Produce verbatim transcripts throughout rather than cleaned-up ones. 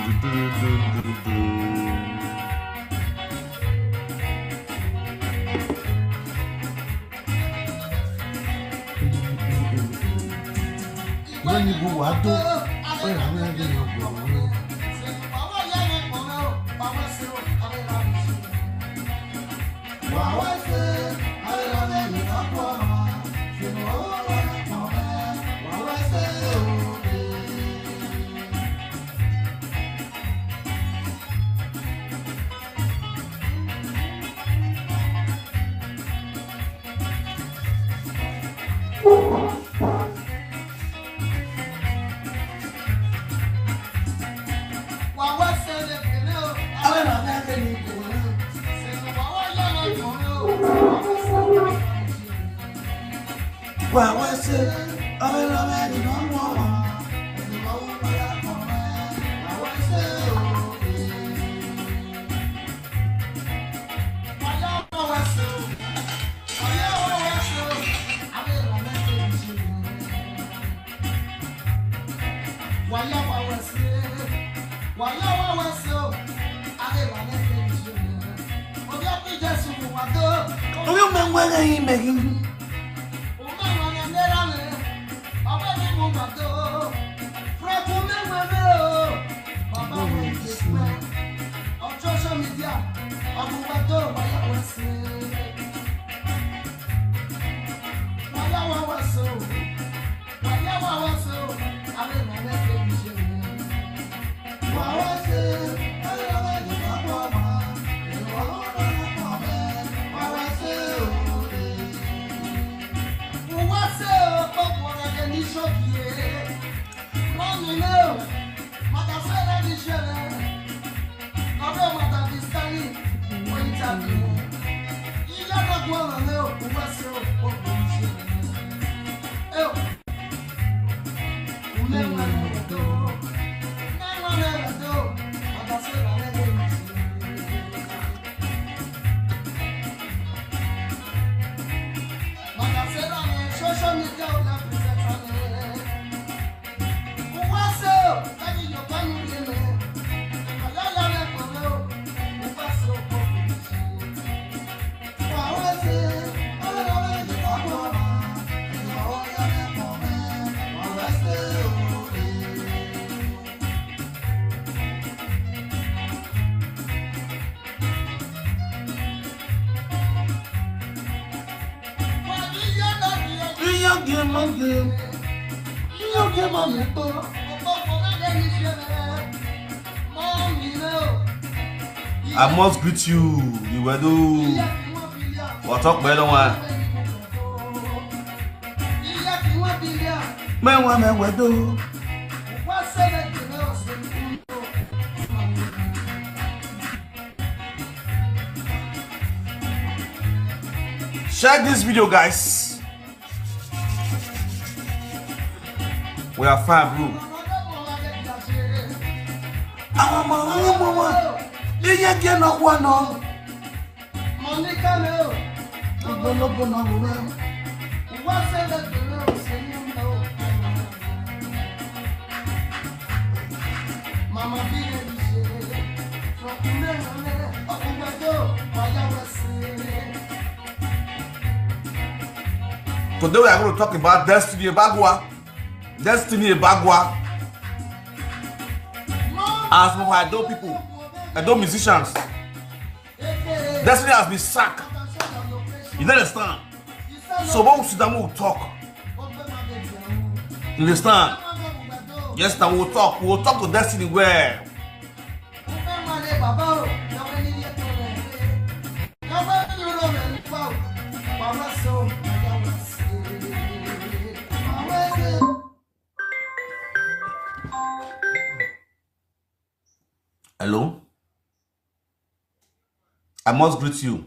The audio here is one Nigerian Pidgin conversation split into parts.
When you go, what do? When I'm not getting your boy. Onye ụmụ nwere ime gị. On social media, I must greet you, Iwedo. What's up, man? Man, one man, Iwedo. Share this video, guys. We are fine, bro. Àwọn ọmọ wọn mọ wọn. Iye díẹ̀ náà wà náà. Monica leo. Ogologo na uwe. Uwa sele dole oseni na o. Mama bi e se. From Ule Ule, Okugbado, Waya West. Today we are going to talk about Destiny Ebagwa. Destiny Ebagwa. As for Edo people, Edo musicians, Destiny has been sacked. You don't understand? So when we sit down, we will talk. You understand? Yes, now we will talk. We will talk to Destiny well. Hello? I must greet you.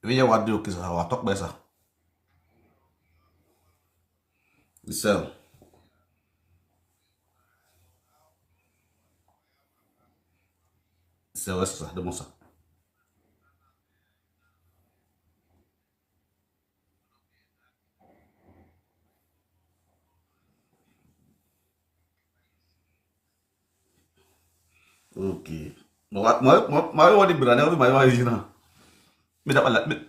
If you hear what do, okay, sir, I'll talk better. So, so what's the most? Okay. My, my, my, my, what the brand? What my, my original? Me that one, like, me.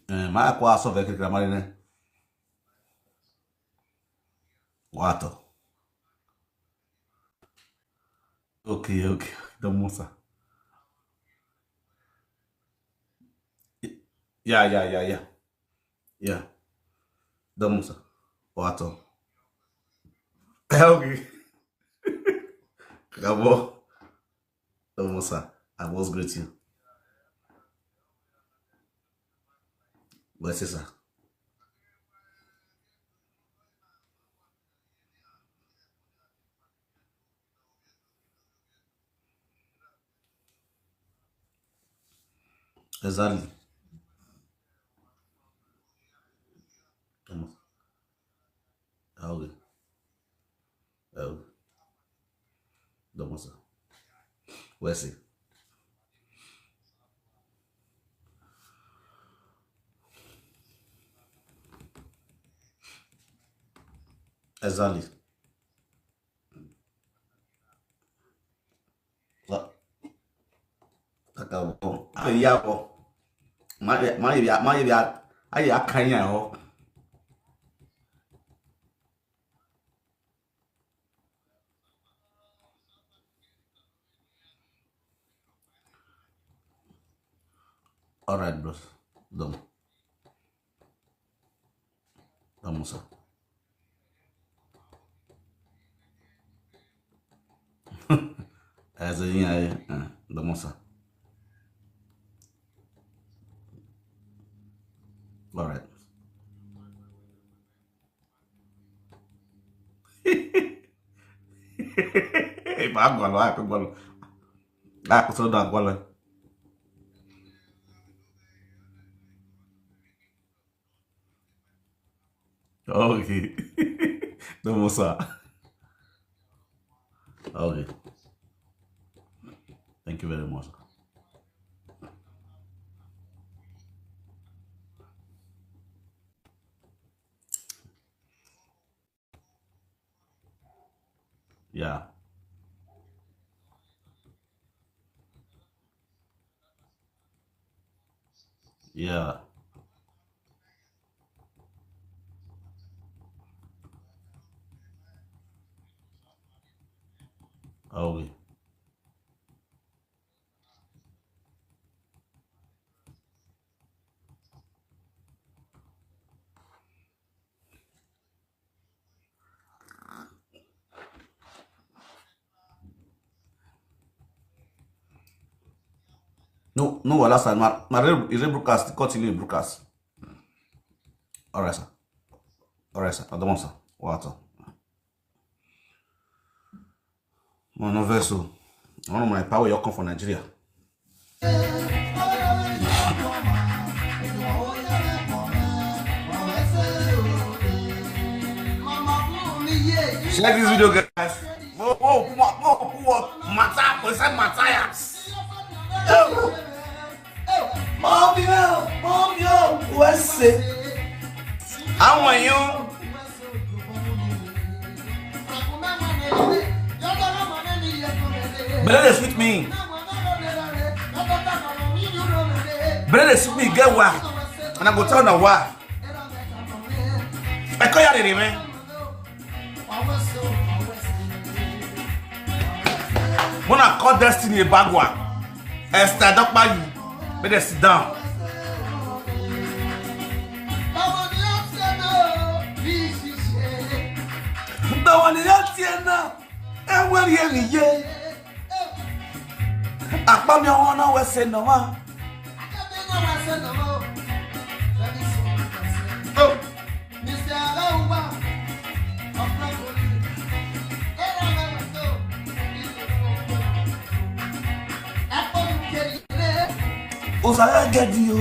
Eh, my aqua so very grammar ne. Water. Okay, okay. The Musa. Yeah, yeah, yeah, yeah. Yeah. The Musa. Water. Okay. Kabo. The Musa. I must greet you. Where's sir? Exactly. Come on. Ah, okay. Oh. Don't want sir. Where's it? Exactly. Wa-, kaka wo. Ayi ya wo. Ma ya, ma ya, ma ya, ayi ya kan ya wo. All right, bros. Done. Vamos a. Essa aí, aí, ah, da moça. All right. Hey, pa agwalo, ah, agwalo. Ah, ko so da agwalo. Okay. No more, sir. Okay. Thank you very much. Yeah. Yeah. Ah oui. No, no, last time, my, my re-, re-, broadcast, continue broadcast. All right, sir. All right, sir. I don't want, sir. What, sir? Mo no vex o. One of my power, you come for Nigeria. Share this video, guys. Mo, mo, mo, mo, mo, Mata, mo say Matthias. Oh. Mommy, oh, mommy, oh, what's it? How are you? Belle dey sweet me. Belle dey sweet me, get why? And I go tell una why. I call you the man. Mona call Destiny Ebagwa. Esther Dokpayi. Make dem sit down. Ndawani ya tiena. Enwere ihe niye. Akpa mi ọhụrụ na wese nọwa. Oh. Uzaya gedi o.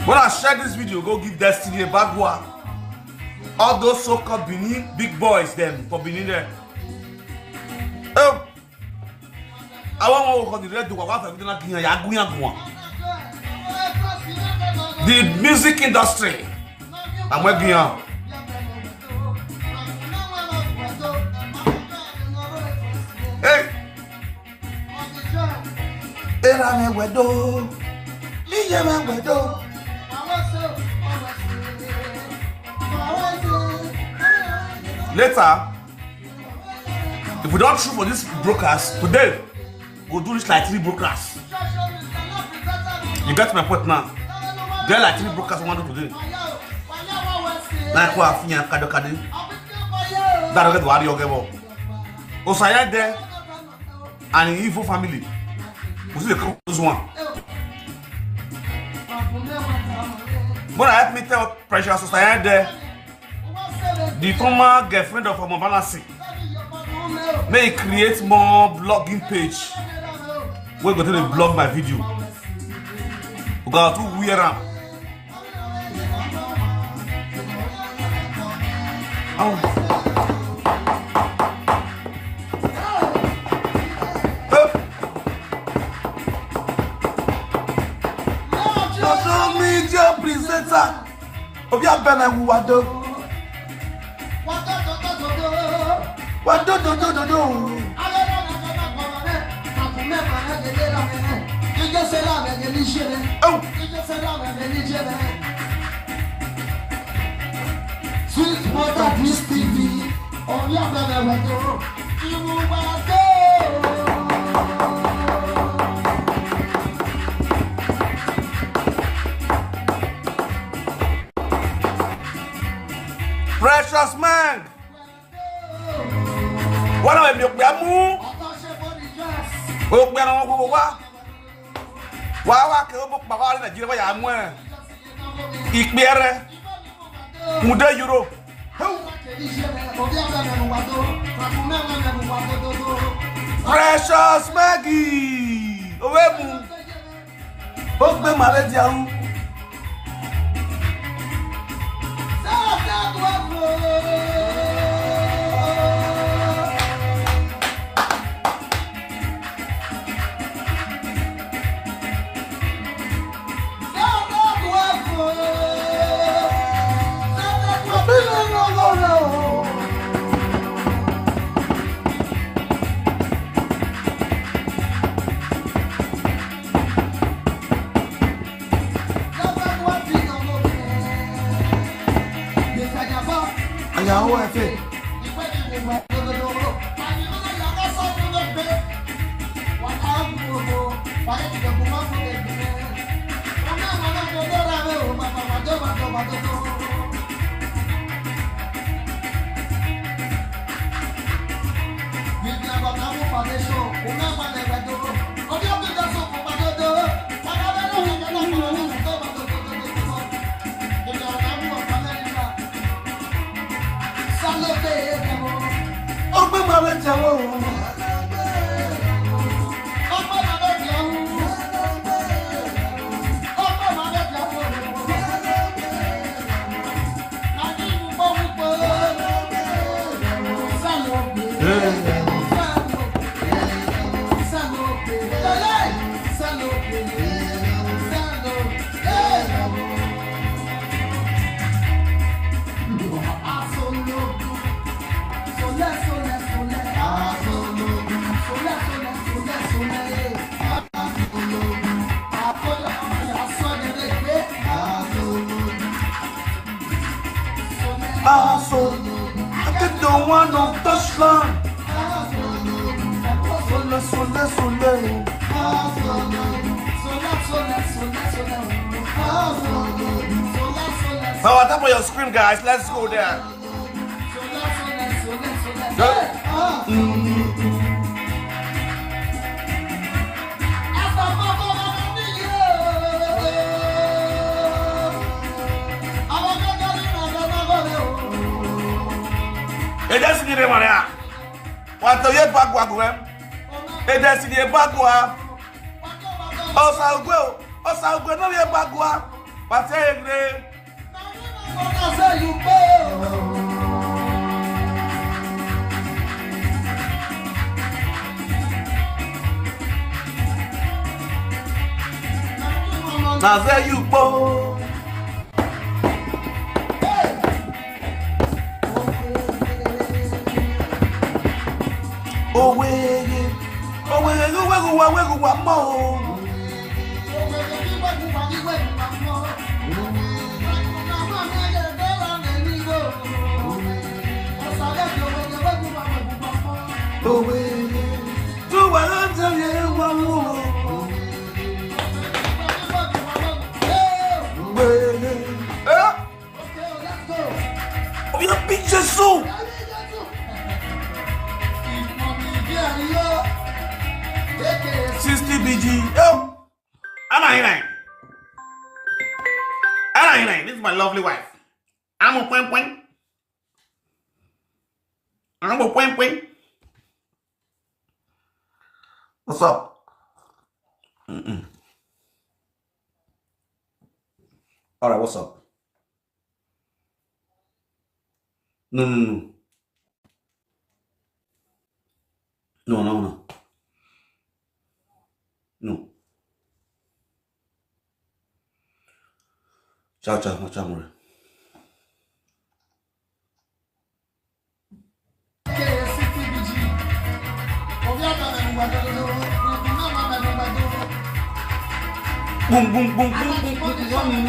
When I share this video, go give Destiny Ebagwa. All those so-called Benin big boys, them for Benin there. Oh. Àwọn ọmọ òkò nílẹ̀ dùn wá fẹ́ gbígbóná gbìyàn yà á gúnyàn gùn wọn. The music industry. Àwọn ègbìyàn. Hey. Era me wedo. Iye me wedo. Later, if we don't shoot for this broadcast today, we'll do this like three broadcasts. You get my point now? Get like three broadcasts we want to do today. Like what Afiyan Kadokade. That get worry your game. Osaya there and in Igbo family. We see the close one. But help me tell Precious Osaya there, the former girlfriend of Omo Balancy, may he create more blogging page. We're going to blog my video. We got to wear am. Oh. Hey. Social media presenter. Obi abana wuwado. Wado do do do do. Oh. Sweet water this T V. Obi abana wuwado. Iwu wado. Precious man. Wana we mi okpe amu. Okpe na wo wa. Wa wa ke obo pa wa Nigeria wa ya mu e. Ikpe re. Mude euro. Precious Maggie. Owe mu. Ó gbé màá lé di ahun. Ìyàwó ẹ fẹ́. Ó gbé màá lè jẹun o. Aso, I get the one on touch line. Sole, sole, sole. Power tap on your screen, guys. Let's go there. Ede sini re mare a. Wato ye bagwa gwe. Ede sini ye bagwa. Osa ugwe o. Osa ugwe no ye bagwa. Pate egre. Say you go. Na there you go. Oweye, oweye, oweye, oweye, oweye, mo. Oweye, do what I tell you, one more. Oweye. Eh? Obi na big Jesu. Sixty B G. Yo. Ana Hina. Ana Hina. This is my lovely wife. I'm a point point. I'm a point point. What's up? Mm-mm. All right, what's up? No, no, no. No, no, no. No. Ciao, ciao, ciao, amore. Boom, boom, boom, boom, boom, boom, boom, boom, boom.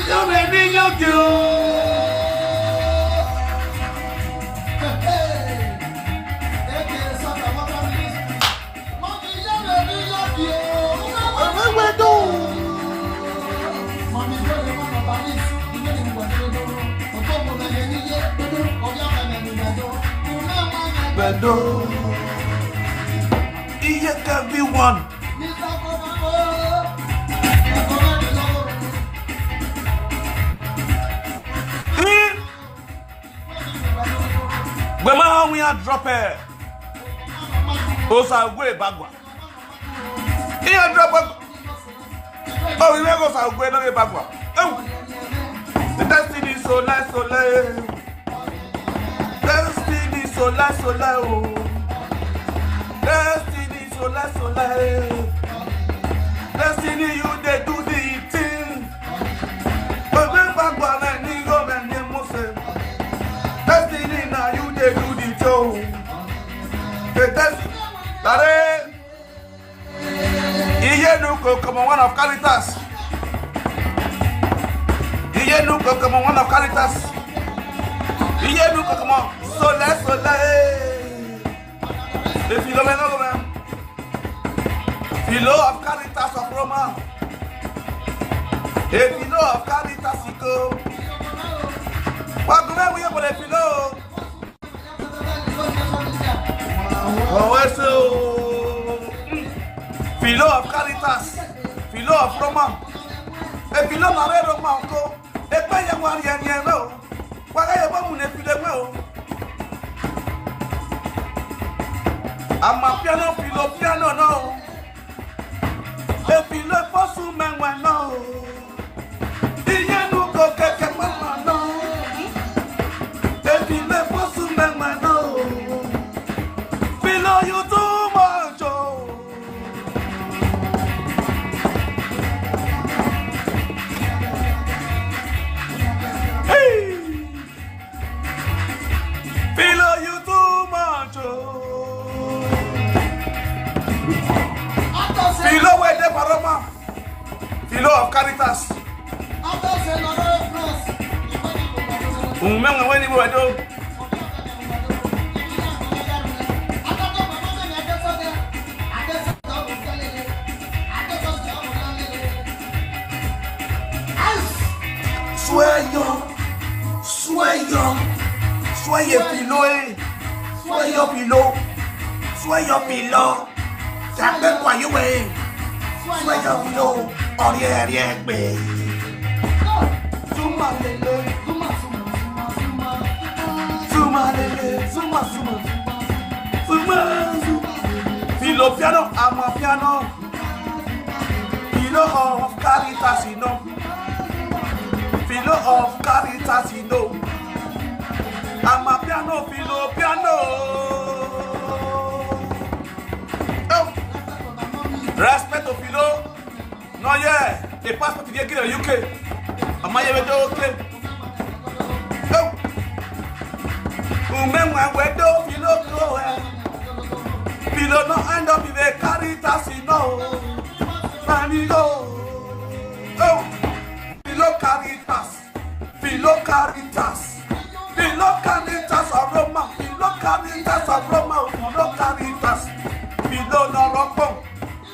Yóò rẹ̀ ní yọ̀gì o. Òwe wẹ̀ dùn. Bedo. Iye everyone. Gbẹ̀mọ́ àwọn yẹn drop ẹ̀. Osa Ogwe Bagua. Iye drop ẹ̀. Oh, we go sa Ogwe no dey Bagua. Oh. The destiny so light so light. Destiny so light so light. Oh. Destiny so light so light. Destiny you dey do the thing. Ogwe Bagua na ni go na ni mo se. Destiny na you dey do the show. The destiny. Tare. Iye nuko come on one of Caritas. Iye nuko come on one of Caritas. Iye nuko come on. Sole, sole. If you don't know, man. Philo of Caritas of Roma. If you know of Caritas, you go. What do we have for the Philo? Oh, so. Philo of Caritas. Philo of Roma. E Philo na re Roma ko. E pe ya wa ye ye ro. Wa ga ye ba mu ne Philo we o. Amapiano, Philo piano no. E Philo fosu me we no. Iye nuko keke mama no. E Philo fosu me we no. Philo you too much oh. Hey. Philo you too much oh. Philo wey dey for Roma. Philo of Caritas. Umenga weni wedo. Swear your, swear your, swear your pillow, eh? Swear your pillow, swear your pillow. Jagbe kwa yuwe, swear your pillow, ori eri egbe. Zuma lele, zuma, zuma, zuma, zuma. Zuma lele, zuma, zuma, zuma, zuma, zuma. Philo piano, Amapiano. Philo of Caritas, you know. Philo of Caritas, you know. Amapiano, Philo Piano. Oh. Respect to Philo. No, yeah. The passport you get in U K. Am I ever okay? Oh. Women, when we do, Philo go, eh. Philo no end up if they carry taxi, no. Money go. Oh. Philo carry tax. Philo Caritas. Philo Caritas of Roma. Philo Caritas of Roma. Philo Caritas. Philo no ropo.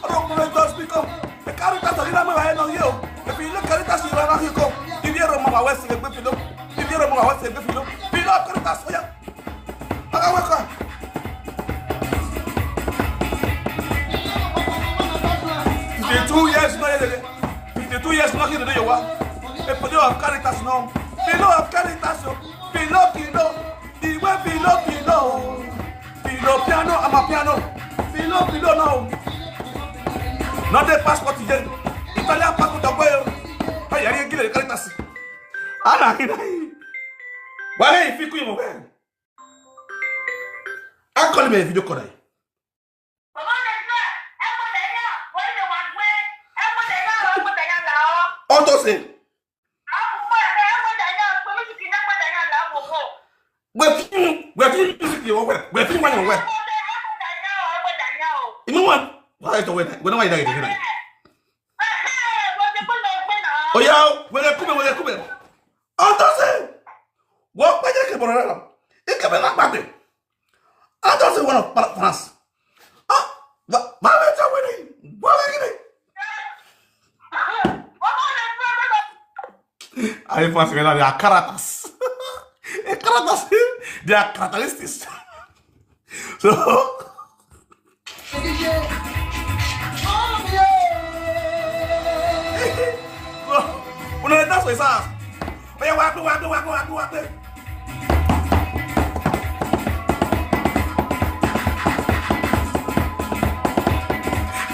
Ropo le dos pico. The Caritas of Roma, I know you. If you look Caritas, you are not you go. If you Roma, West, you go Philo. If you Roma, West, you go Philo. Philo Caritas, oh yeah. Aga waka. Fifty-two years no dey. Fifty-two years no dey your work. A Philo of Caritas no. Philo of Caritas o. Philo Philo. The way Philo Philo. Philo Piano, Amapiano. Philo Philo no. No dey passport again. Italian passport away o. Hey, are you getting Caritas? Ana kina. Why you feel you? Akọni m video call anyị. Ọ tọ sị. Wepụ, wepụ music ya, wepụ, wepụ nwa ya, wepụ. Ime nwa, why you wait? Wena why you dey here? Oya, were kume, were kume. Ọ tọ sị. Wọ́n pẹ́ jẹ́ kí bọ̀rọ̀ rẹ̀ lọ. Ike bẹ́ẹ̀ náà gbàgbé. Ọ tọ sị one of France. Ah, bá mi jẹ́ wẹ́rẹ́ yìí. Wọ́n wẹ́rẹ́ yìí. I first realize they are characters. A characters. They are characteristics. So, una dey dance for his house. Oya, wagbe, wagbe, wagbe, wagbe, wagbe.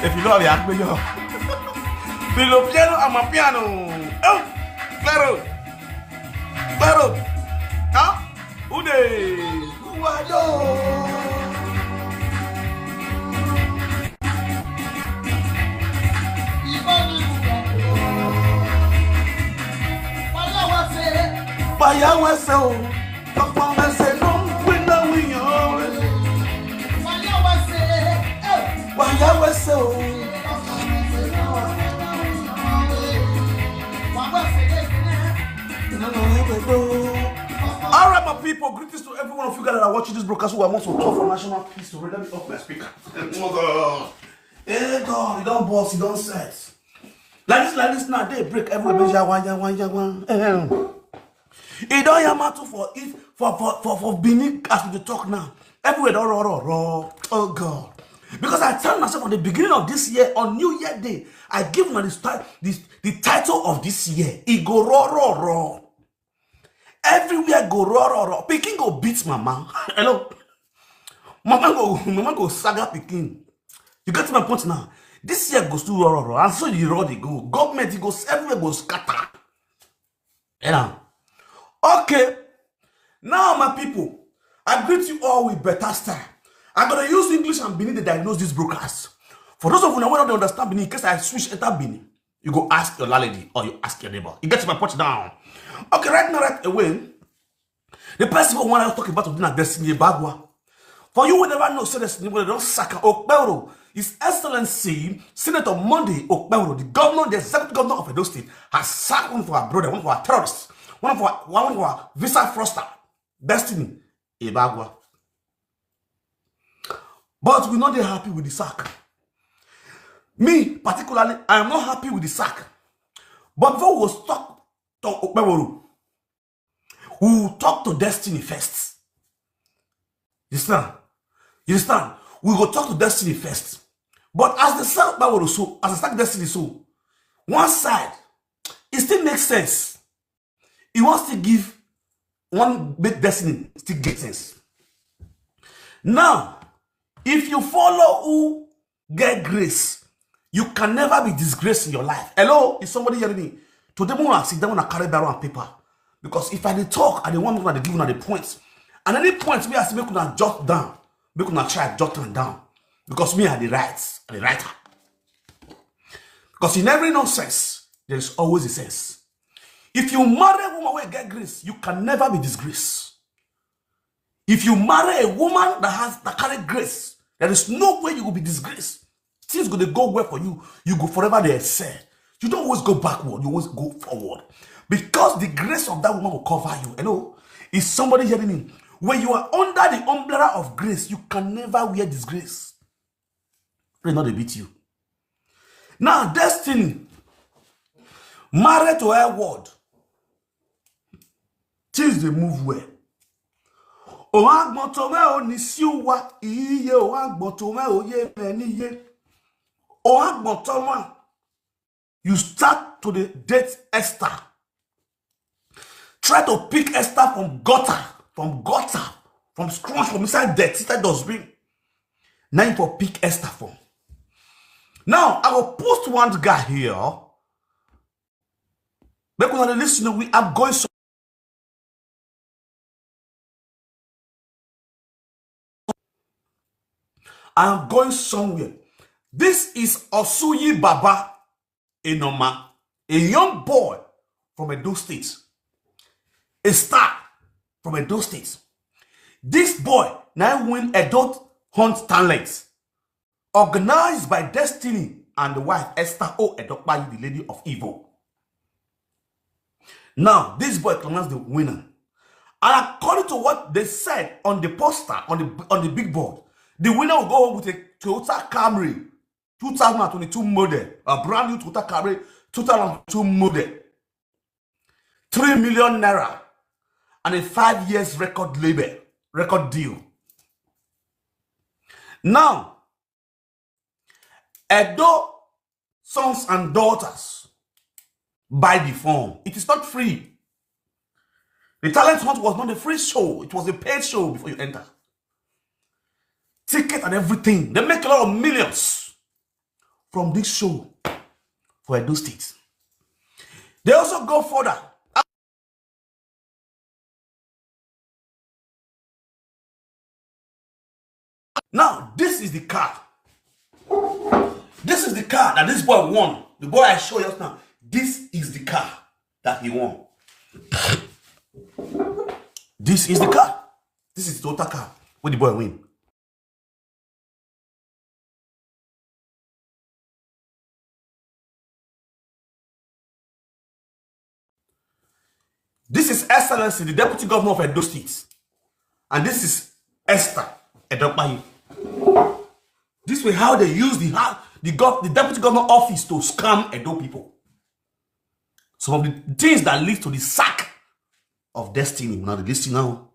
If you love it, I'll be your Philo Piano, Amapiano. Oh, Claro. Claro. Huh? Ude. Uwado. Fire wese o. Papa wese no, we no we yo. Fire wese o. All right, my people, greetings to every one of you guys that are watching this broadcast who are most on top for national peace. So let me off my speaker. Hey God, you don't boss, you don't set. Like this, like this now, they break everywhere. Yawa, yawa, yawa. Ehem. E don yama too for it, for, for, for, for Benin as we dey talk now. Everywhere don raw, raw, raw. Oh God. Because I tell myself from the beginning of this year, on New Year Day, I give una the, sti- the, the title of this year. E go raw, raw, raw. Everywhere go raw, raw, raw. Pikin go beat mama. Hello. Mama go, mama go saga pikin. You get my point now. This year go still raw, raw, raw. And so you raw dey go. Government, e go, everywhere go scatter. You know. Okay. Now, my people, I greet you all with better style. I'm gonna use English and Benin to diagnose this broadcast. For those of you who don't understand Benin, in case I switch enter Benin, you go ask your landlady or you ask your neighbor. You get my point down. Okay, right now, right away, the person who want to talk about today na Destiny Ebagwa. For you who never know, say Destiny Ebagwa don sack Okpebholo. His Excellency Senator Monday Okpebholo, the governor, the executive governor of Edo State, has sacked one of our brother, one of our terrorists, one of our one of our visa fraudster, Destiny Ebagwa. But we no dey happy with the sack. Me, particularly, I am not happy with the sack. But before we go talk to Okpebholo, we will talk to Destiny first. You understand? You understand? We go talk to Destiny first. But as the sack Okpebholo so, as the sack Destiny so, one side, it still makes sense. He wants to give one make Destiny still get sense. Now, if you follow who get grace, you can never be disgraced in your life. Hello, is somebody hearing me? Today, when I sit down, I carry barrel and paper. Because if I dey talk, I dey want to give una the points. And any point wey I say make una jot down, make una try jot am down. Because me, I dey write, I dey write am. Because in every nonsense, there is always a sense. If you marry a woman wey get grace, you can never be disgraced. If you marry a woman that has, that carry grace, there is no way you will be disgraced. Things go dey go well for you. You go forever dey excel. You don't always go backward. You always go forward. Because the grace of that woman will cover you. Hello? Is somebody hearing me? When you are under the umbrella of grace, you can never wear disgrace. Pray not dey beat you. Now, Destiny, married to her word. Things dey move well. Ohagbon to me o ni si uwa, iye ohagbon to me o ye me ni ye. Ohagbon to me. You start to dey date Esther. Try to pick Esther from gutter, from gutter, from scrunch, from inside dirty, inside dustbin. Now you for pick Esther from. Now, I will post one guy here. Make una dey listen, we are going so I am going somewhere. This is Osuyi Baba Enoma, a young boy from Edo State, a star from Edo State. This boy now win Edo Hunt Talent, organized by Destiny and the wife Esther O Edopayi, the lady of evil. Now, this boy Clemens the winner. And according to what they said on the poster, on the on the big board, the winner will go home with a Toyota Camry two thousand twenty-two model, a brand new Toyota Camry two thousand two model, three million naira, and a five years record label, record deal. Now, Edo sons and daughters, buy the form. It is not free. The talent hunt was not a free show. It was a paid show before you enter. Ticket and everything. They make a lot of millions from this show for Edo State. They also go further. Now, this is the car. This is the car that this boy won. The boy I show you just now. This is the car that he won. This is the car. This is the Toyota car wey the boy win. This is Excellency, the Deputy Governor of Edo State. And this is Esther Edopayi. This way how they use the, how the, gov, the Deputy Governor office to scam Edo people. Some of the things that lead to the sack of Destiny. Now, listen now.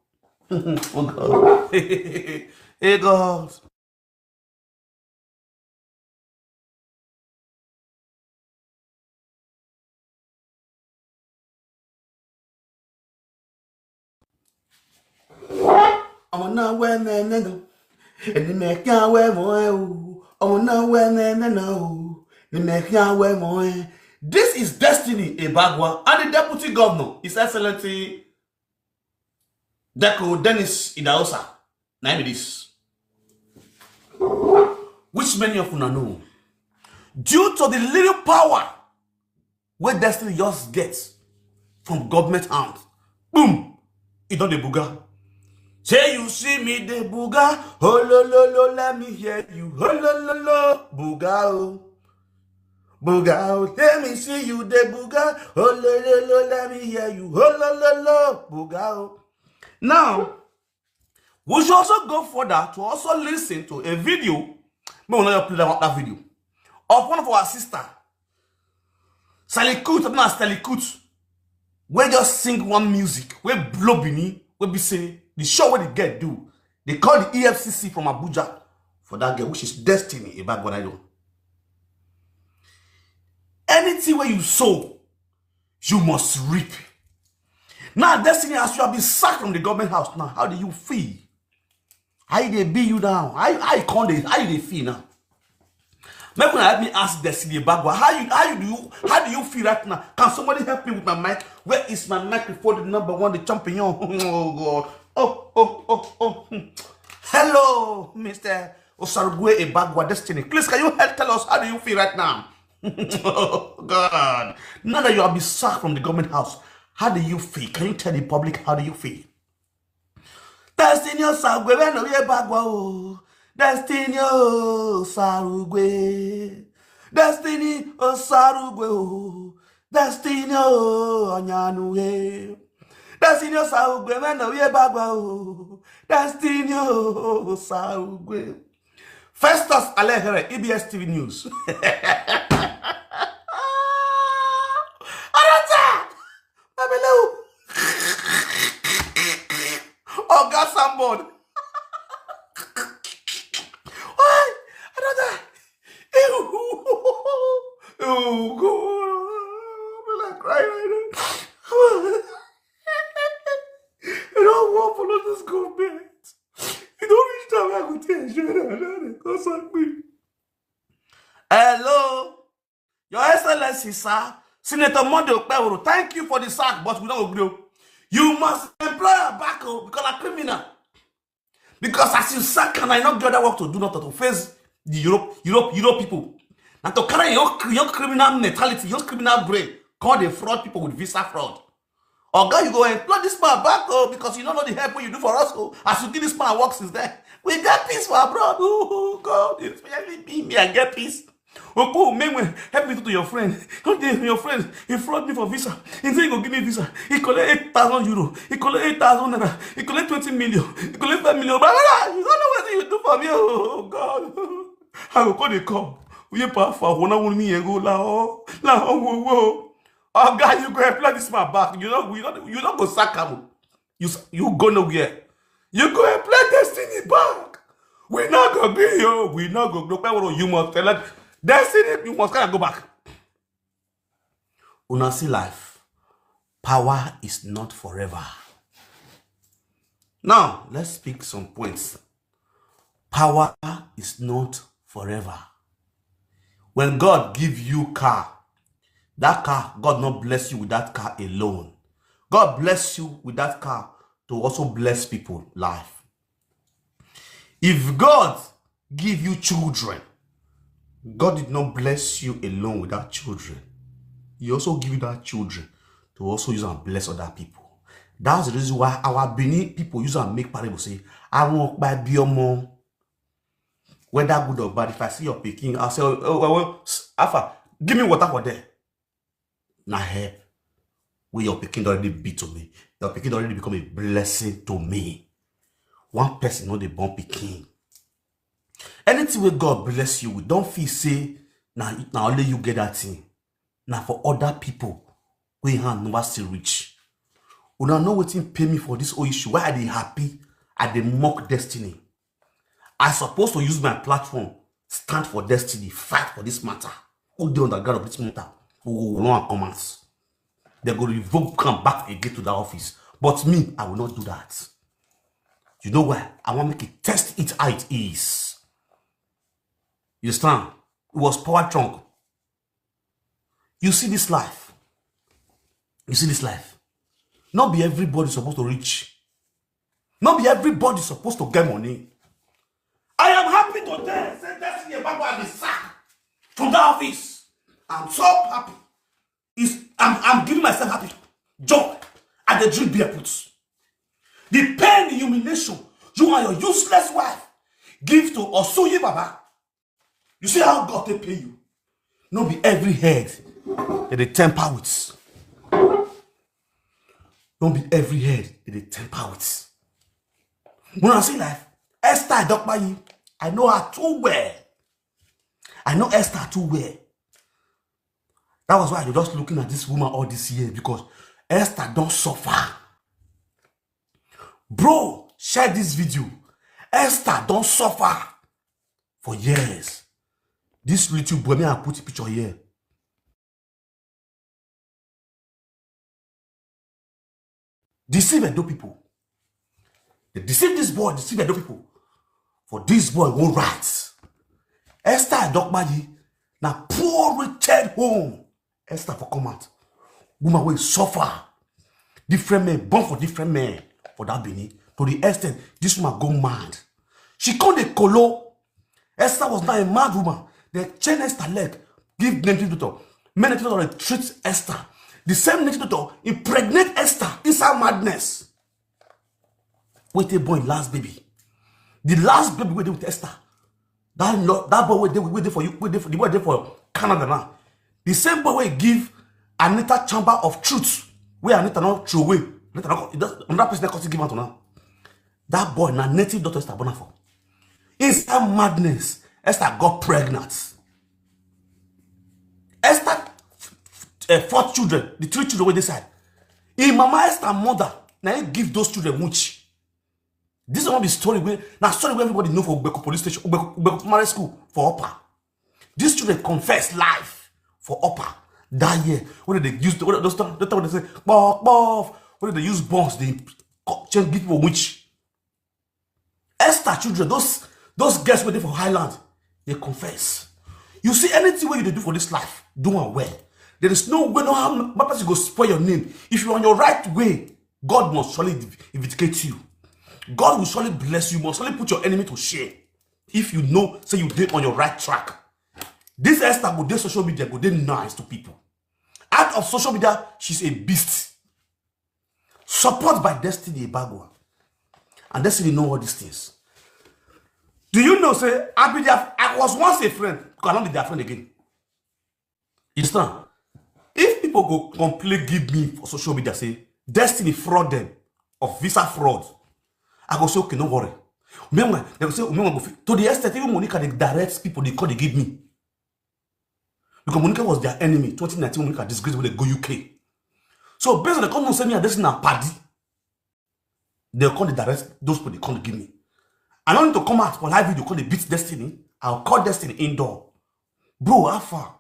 Oh God. Hey God. Ọmọ náà wẹ́ mẹ́mẹ́ náà. Ẹni mẹ́kẹ́ wẹ́ mọ́ ẹ o. Ọmọ náà wẹ́ mẹ́mẹ́ náà o. Ni mẹ́kẹ́ wẹ́ mọ́ ẹ. This is Destiny Ebagwa and the deputy governor, His Excellency Deko Dennis Idahosa. Na him be this. Which many of una know. Due to the little power wey Destiny just get from government hand, boom, e don dey buga. Say you see me dey buga, holololo, let me hear you, holololo, buga o. Buga o, let me see you dey buga, holololo, let me hear you, holololo, buga o. Now, we should also go further to also listen to a video. Make we not play that, that video of one of our sister, Sally Kut, known as Sally Kut, wey just sing one music wey blow Benin, wey be say the show wey the girl do, they call the E F C C from Abuja for that girl, which is Destiny Ebagwanayo. Anything wey you sow, you must reap. Now, Destiny, as you have been sacked from the government house now, how do you feel? How e dey be you now? How, how you come dey, how you dey feel now? Make una help me ask Destiny Ebagwa. How you, how you do you, how do you feel right now? Can somebody help me with my mic? Where is my microphone? The number one, the champion. Oh God. Oh, oh, oh, oh. Hmm. Hello, Mister Osarugwe Ebagwa Destiny. Please, can you help tell us how do you feel right now? Oh, God. Now that you have been sacked from the government house, how do you feel? Can you tell the public how do you feel? Destiny Osarugwe, when we Ebagwa, oh. Destiny Osarugwe. Destiny Osarugwe, oh. Destiny Onyanue. Destiny Osarugwe, when we Ebagwa, oh. Destiny Osarugwe. Festus Alehere, E B S T V News. Arata! Babelewu! Oga Sambon! Why? Arata! Ew! Oh, God! I feel like crying right now. I don't want to follow this government. You don't reach time I go tell you. Hello, Your Excellency, sir. Senator Monday Okpeworo, thank you for the sack, but we don't agree. You must employ her back, oh, because a criminal. Because as you sack and I not get other work to do, not to face the Europe, Europe, Europe people. Now to carry your, your criminal mentality, your criminal brain, call the fraud people with visa fraud. Oga, you go employ this man back, oh, because you don't know the help what you do for us, oh. As you give this man work since then, we get peace for abroad. Oh, God, especially me, me, I get peace. Opo, men, help me to your friend. Don't dey your friend. He fraud me for visa. He say he go give me visa. He collect eight thousand euro. He collect eight thousand naira. He collect twenty million. He collect five million. Blah, blah, blah. You don't know what you do for me. Oh, God. I go call the call. We pa for one hour me go la oh. La oh, wo, wo. Oh, God, you go employ this man back. You know, you know, you don't go sack him. You, s- you go nowhere. You go and play Destiny back. We not go be you. We not go. No, you must tell her. Destiny, you must kind of go back. Una see life. Power is not forever. Now, let's speak some points. Power is not forever. When God give you car, that car, God not bless you with that car alone. God bless you with that car to also bless people life. If God give you children, God did not bless you alone with that children. He also give you that children to also use and bless other people. That's the reason why our Benin people use and make parable say, "I won't buy biomo." Whether good or bad, if I see your picking, I'll say, "Oh, oh, oh, oh, s- Alpha, give me water for there." Now help. Where your picking already be to me. Your picking already become a blessing to me. One person know the born picking. Anything where God bless you with, don't feel say now, now only you get that thing. Now for other people, we hand never still reach. Una know wetin pay me for this whole issue. Why I dey happy? I dey mock Destiny. I supposed to use my platform, stand for Destiny, fight for this matter. Who dey on the ground of this matter? Who go run and comments? They go revoke come back again to the office. But me, I will not do that. You know why? I want make it test it how it is. You understand? It was power trunk. You see this life. You see this life. Not be everybody supposed to reach. Not be everybody supposed to get money. I am happy to tell say Destiny Ebagwa be sacked from that office. I'm so happy. It's, I'm, I'm giving myself happy joy. I dey drink beer put. The pain, the humiliation you and your useless wife give to Osuyi Baba. You see how God take pay you? No be every head that they temper with. No be every head that they temper with. When I see life, Esther Adokpayi, I know her too well. I know Esther too well. That was why I was just looking at this woman all this year because Esther don't suffer. Bro, share this video. Esther don't suffer for years. This little boy, may I put a picture here. Deceive Edo people. They deceive this boy, deceive Edo people. For this boy won't right. Esther Adokpayi, now poor wretched home. Esther for come out. Woman will suffer. Different men, born for different men for that Benin. To the extent this woman go mad. She come dey kolo. Esther was now a mad woman. They chain Esther leg, give native doctor. Men native doctor dey treat Esther. The same native doctor impregnate Esther inside madness. Wey take born last baby. The last baby wey dey with Esther. That lo- that boy wey dey wey dey for you wey dey for the boy dey for Canada now. The same boy wey give Anita chamber of truth wey Anita no throw away. Anita no another person come give am to now. That boy na native daughter Esther born am for. Inside madness, Esther got pregnant. Esther uh, four children, the three children wey dey side. Im mama Esther mother na im give those children which. This one be story wey na story wey everybody know for Ogbeko police station, Ogbeko, Ogbeko primary school for Upper. These children confess life for Upper that year. When they use the, those time, those time they say, "Pop, pop," when they use bombs, they co- change give people which. Esther children, those those girls wey dey for Highland, they confess. You see, anything wey you dey do for this life, do am well. There is no way, no how my person go spoil your name. If you're on your right way, God must surely vindicate you. God will surely bless you, must surely put your enemy to shame. If you know, say you dey on your right track. This Esther go dey social media, go dey nice to people. Out of social media, she's a beast. Support by Destiny Ebagwa. And Destiny know all these things. Do you know, say, I be their, I was once a friend, because I don't be their friend again. You understand? If people go complain, give me for social media, say, Destiny fraud them of visa fraud, I go say, "Okay, no worry." Meanwhile, they go say, "Meanwhile, go fit." To the extent, even Monica, they direct people, they call, they give me. Because Monica was their enemy. Twenty nineteen, Monica disgrace when they go U K. So based on the common say me and Destiny na paddy, they come dey direct those people they come dey give me. I don't need to come out for live video, come dey beat Destiny. I'll call Destiny indoor. "Bro, how far?"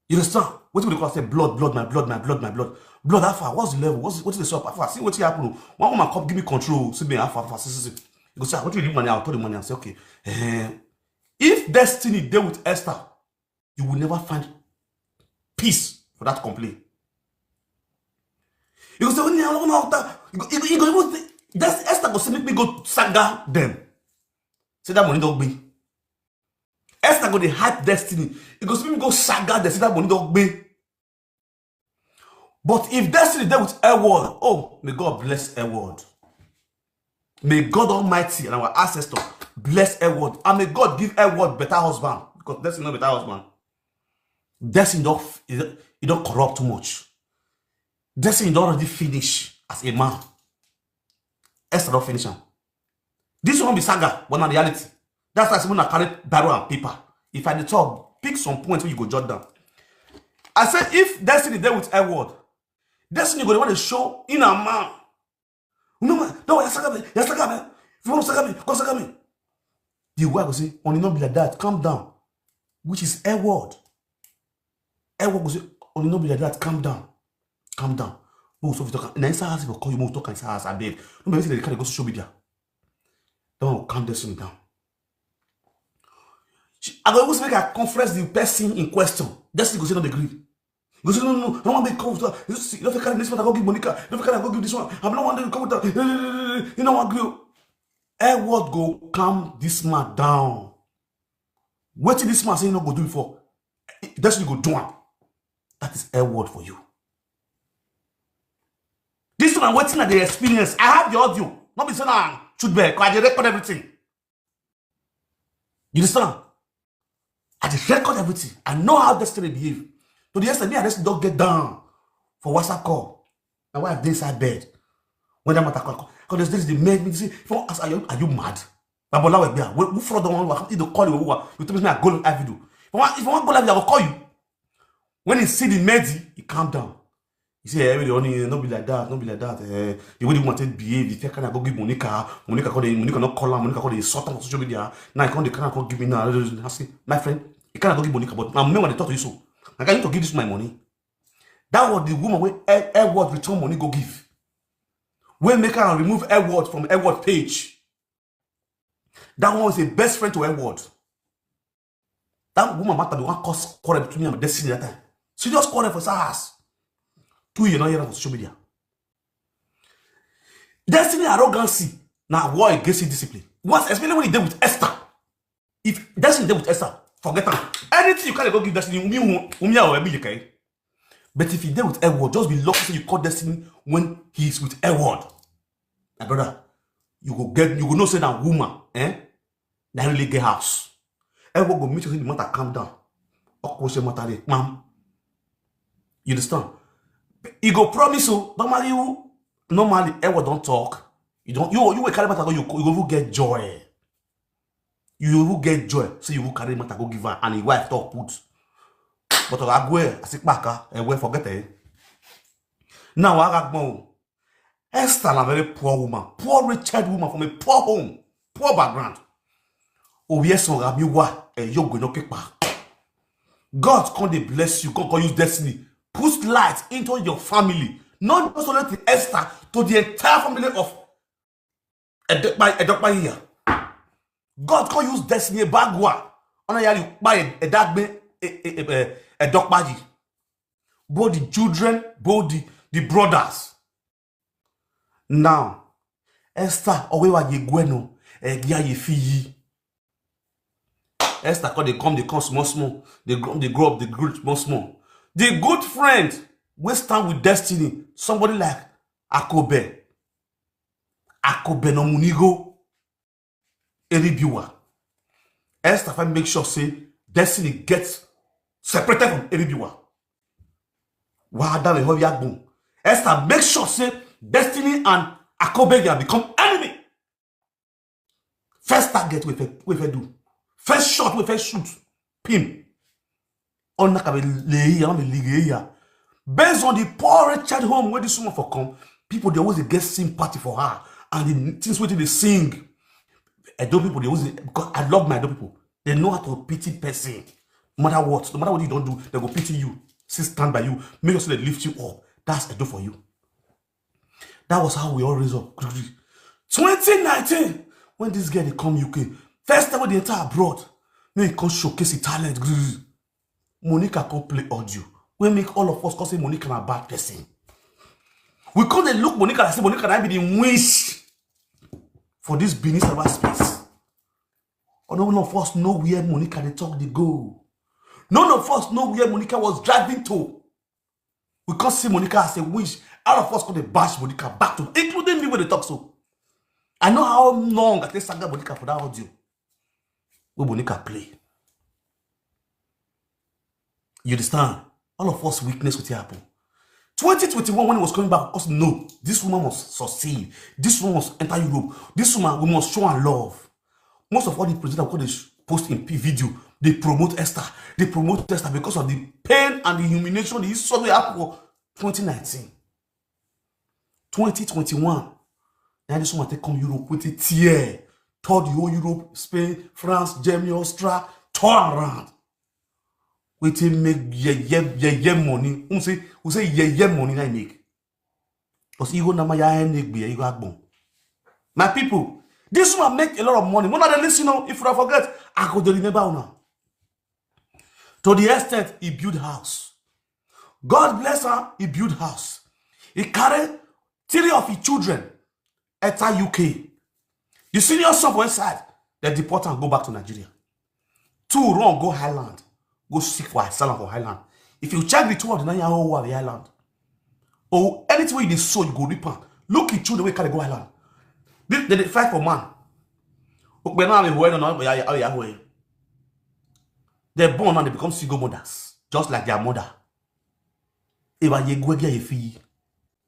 You understand? What people dey call say, "Blood, blood, my blood, my blood, my blood. Blood, how far? What's the level? What's what is the shop? How far? See what happen. One woman come give me control. See me, how far, how far? See, see, see." You go say, "Ah, what you do money?" I'll tell the money and say, "Okay." Eh, if Destiny dey with Esther, you will never find peace for that complaint. You go say, "When you don't know that," you go, you go, you go even say, that's Esther go say, "Make me go saga them." Say that money don't be. Esther go dey hype Destiny. You go see me go saga them. Say that money don't be. But if Destiny dey with Edward, oh, may God bless Edward. May God Almighty and our ancestor bless Edward. And may God give Edward better husband. Because Destiny no better husband. Destiny don't, he don't corrupt too much. Destiny don't already finish as a man. Esther don't finish am. This won't be saga, but na reality. That's why someone carry barrel and paper. If I dey talk, pick some points where you go jot down. I say if Destiny dey with Edward, Destiny go dey want to show in a man. "No man, no, you saga me, you saga me. If you want to saga me, go saga me." The wife go say, "Only not be like that. Calm down." Which is Edward. Edward go say, "Only not be like that. Calm down. Calm down." Mo so talk. Na inside house for call you. Mo talk inside house, abeg. No be say they carry go social media. That one go calm Destiny down. She, I go always make a conference the person in question. Destiny go say no dey agree. You go say, "No, no, no, I don't want to come with her. You see, you don't carry this one, I go give Monica. You don't carry, I go give this one. I don't want them to come with her." You know what, agree? Edward go calm this man down. Wetin this man say he no go do before, Destiny go do am. That is Edward for you. This one, wetin I dey experience. I have the audio. Not be say na shoot back. I dey record everything. You understand? I dey record everything. I know how Destiny behave. To the extent me and Destiny don't get down for WhatsApp call. My wife dey inside bed. When that matter call, because this dey make me say, if I ask, "Are you, are you mad?" Babolawo Egbia, who fraud don waka? You dey call you, you tell me say I go live video. If I want, if I want go live video, I go call you. When he see the Medi, he calm down. He say, "Eh, really, honey, no be like that, no be like that. Eh, the way the woman take behave, if you can go give Monica, Monica call the, Monica not call her, Monica call the insult on social media. Now I come, they can't go give me now." I say, "My friend, you can't go give Monica, but now me when they talk to you so, I got you to give this my money." That was the woman where Edward return money go give. When make her remove Edward from Edward page. That one was a best friend to Edward. That woman matter be one cause quarrel between me and Destiny that time. Serious quarrel for SARS. Two years not here on social media. Destiny arrogancy. Na war against discipline. Once, especially when you dey with Esther. If Destiny dey with Esther, forget am. Anything you carry go give Destiny, Wunmi, Wunmi, or Ebi, you can. But if you dey with Edward, just be lucky say you call Destiny when he is with Edward. My brother, you go get, you go know say na woman, eh? Na really get house. Edward go meet you, say the matter calm down. Okwo say matter dey, ma'am. You understand? He go promise you, don't marry you. Normally, Edward don't talk. You don't, you, you will carry matter go, you, you go even get joy. You will get joy. So you will carry matter go give her and his wife talk put. But Agwe, I say, Baka, and we forget it. Now, Agagbo, Esther, a very poor woman, poor wretched woman from a poor home, poor background. Oh, yes, so Ramiwa, and you go no keep back. God come dey bless you. God come use Destiny. Put light into your family. Not just only to Esther, to the entire family of Edokpa, Edokpa here. God come use Destiny Ebagwa. Ona yari pa Edagbe, e, e, e, e, Edokpa yi. Both the children, both the, the brothers. Now, Esther, owe wa ye gweno, e gia ye fi yi. Esther come, they come, they come small, small. They grow, they grow up, they grow small, small. The good friend, we stand with Destiny, somebody like Akobe. Akobe no munigo. Eribiwa. Esther, if I make sure say Destiny gets separated from Eribiwa. Wada le hoya gbon. Esther, make sure say Destiny and Akobe, they become enemy. First target we fe, we fe do. First shot we fe shoot. Pim. Ona ka be leya, be leya. Based on the poor wretched home where this woman for come, people, they always get sympathy for her and the things wey they sing. Edo people, they always, because I love my Edo people. They know how to pity person. No matter what, no matter what you don't do, they go pity you. Still stand by you. Make sure they lift you up. That's Edo for you. That was how we all raise up. Twenty nineteen, when this girl dey come U K, first time when they enter abroad, make e come showcase the talent. Monica come play audio. We make all of us come say Monica na bad person. We come dey look Monica and say Monica na be the witch for this Benin cyber space. Or none of us know where Monica dey talk dey go. None of us know where Monica was driving to. We come see Monica as a witch. All of us come dey bash Monica back to, including me wey dey talk so. I know how long I take saga Monica for that audio wey Monica play. You understand? All of us witness what happen. Twenty twenty-one, when he was coming back, us know this woman must succeed. This woman must enter Europe. This woman, we must show her love. Most of all the presenters wey dey sh-, post in P video, they promote Esther. They promote Esther because of the pain and the humiliation, the insult wey happen for twenty nineteen. Twenty twenty-one, na this woman take come Europe with a tear. Tour the whole Europe, Spain, France, Germany, Austria, tour around. Wetin make yeye, yeye money? Who say, who say yeye money na e make? Because Igbo na ma ya ene gbe, Igbo agbon. My people, this woman make a lot of money. Una dey listen o, if una forget, I go dey remember una. To the extent he build house. God bless her, he build house. He carry three of his children enter U K. The senior son for inside, they deport and go back to Nigeria. Two run go Highland, go seek for asylum for Highland. If you check the two of them, now you are all the Highland. Oh, anything wey you dey sow, you go reap am. Look at children wey carry go Highland. They, they dey fight for man. Okpe na me who no, no, ya, ya, ya, who. They born and they become single mothers, just like their mother. Eba ye gwe ge ye fi.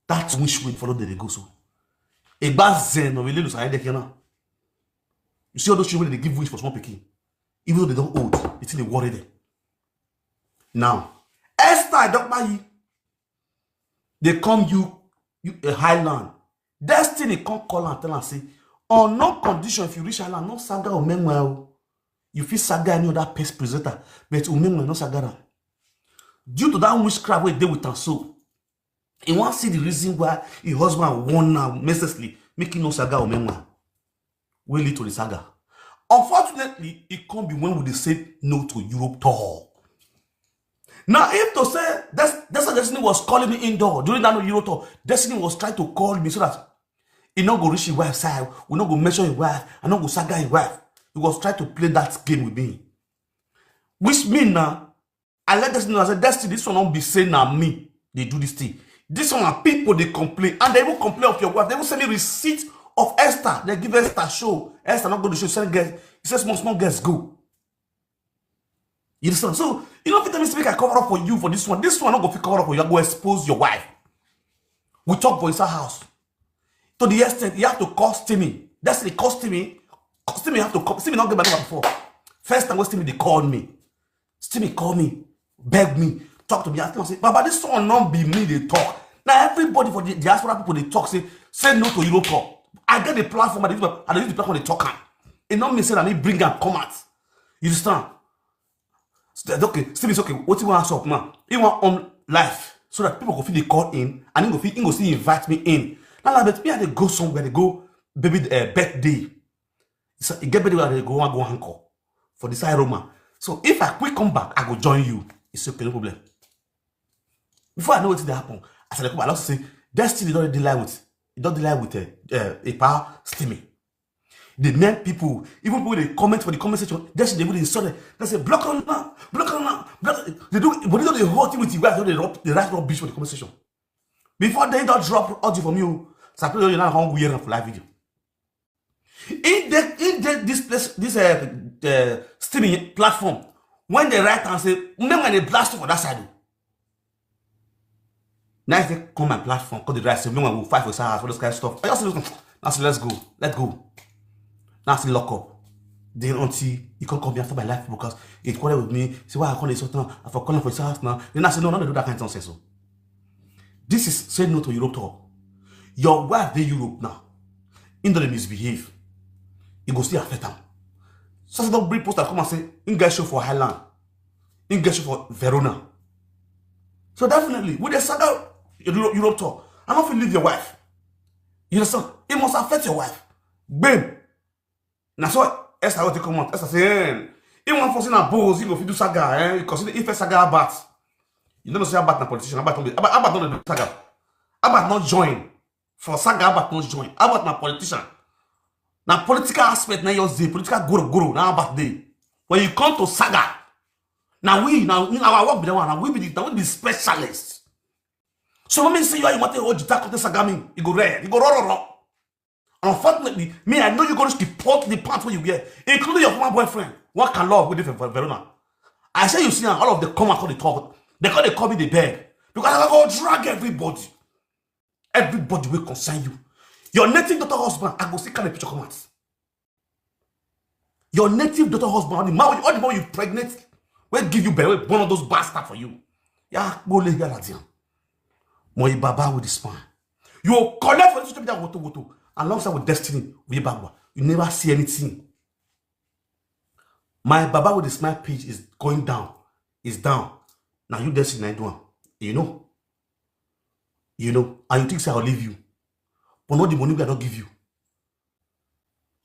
That's which way follow they dey go so. Egba zen no, we lose our headache now. You see all those children, they give wish for small pikin. Even though they don't old, it's still dey worry them. Now, Esther Edokpayi, they come you, you a Highland. Destiny come call and tell am say, on no condition, if you reach Highland, no saga Omenwe o. You fit saga any other pest presenter, but Omenwe no saga am. Due to that witchcraft wey dey with am so, he wan see the reason why his husband warn am mercilessly, make him no saga Omenwe, wey lead to the saga. Unfortunately, e come be when we dey say no to Europe tour. Now, if to say that's, that's why Destiny was calling me indoor during that Europe tour, Destiny was trying to call me so that He no go reach his wife side. We no go mention his wife. I no go saga his wife. He was trying to play that game with me. Which mean now, I let Destiny know. I said, "Destiny, this one don't be saying na me they do this thing. This one na people they complain, and they even complain of your wife. They even send me receipt of Esther. They give Esther show. Esther not going to show. Send girls. He says small small girls go." You understand? So you know, fit me speak. I cover up for you for this one. This one not go fit cover up for you. I go expose your wife. We talk for inside house. To the extent you have to call Steamy. That's the call Steamy. Steamy have to call. Steamy not get my number before. First time when Steamy they called me. Steamy call me, beg me, talk to me, ask me, say, "Baba, this one not be me they talk." Now everybody for the diaspora people they talk, say, "Say no to Europe talk." I get the platform, I dey use my- I dey use the platform they talk am. It not me say that me bring am come out. You understand? So that, okay, Steamy is okay. What you want to up now? He want on life so that people go feel they call in and he go feel he go still invite me in. Now like, but me I dey go somewhere, they go baby uh, birthday. So e get birthday where I dey go one go anchor for the side Roma. So if I quick come back, I go join you. It's okay, no problem. Before I know what dey happen, as I dey come, I also say Destiny don dey lie with, e don dey lie with uh, uh, Epa Steamy. The men people, even people they comment for the comment section, Destiny they even insult them. They say block on now, block on now, block. They do, but they don't they hurt you with the wife, they rub, they write rubbish for the comment section. Before they don't drop audio from you, so I put you now on weird for live video. If they if they this place this uh, uh, streaming platform, when they write and say, "Remember they blast you for that side." Oh." Now if they come my platform, call the right, say, "Remember we fight for Sarah for this kind of stuff." I just say, "Now say let's go, let's go." Now say lock up. Then until you can't come here after my life because it quarrel with me. Say why I call it so now. I for calling for Sarah now. Then I say no, no, they do that kind of nonsense. So this is say no to Europe talk. Your wife dey Europe now. He don dey misbehave. E go still affect am. So I don bring poster come and say, "He get show for Highland. He get show for Verona." So definitely, with the saga Europe, Europe tour, I no fit leave your wife. You understand? It must affect your wife. Bam. Na so Esther go take come out. Esther say, "Eh, he wan force na boss, he go fit do saga, eh? Because he first saga Albert." You don't know say Albert na politician. Albert no be Albert, Albert no dey do saga. Albert no join for saga. Albert no join. Albert na politician. Na political aspect na your dey political guru guru na Albert dey. When you come to saga, na we na na our work be that one. Na we be the na we be the specialist. So when me say you are you want to hold jita come to saga me, e go red, e go raw raw raw. Unfortunately, me I know you go to deport the pants where you wear, including your former boyfriend. One can love with Ver- Verona. I say you see am, all of them come out for the talk. They call they call me the beg because I go drag everybody, everybody will concern you. Your native daughter husband, I go see kind of picture come out. Your native daughter husband, all the man, all the man you pregnant, will give you belly, one of those bastards for you. Yeah, go lay here, Ladian. My baba with the spine. You will collect for social media woto woto alongside with Destiny with Bagua. You never see anything. My baba with the smile page is going down. Is down. Now you Destiny na do am. You know. You know. And you think say I'll leave you. But not the money we I don't give you.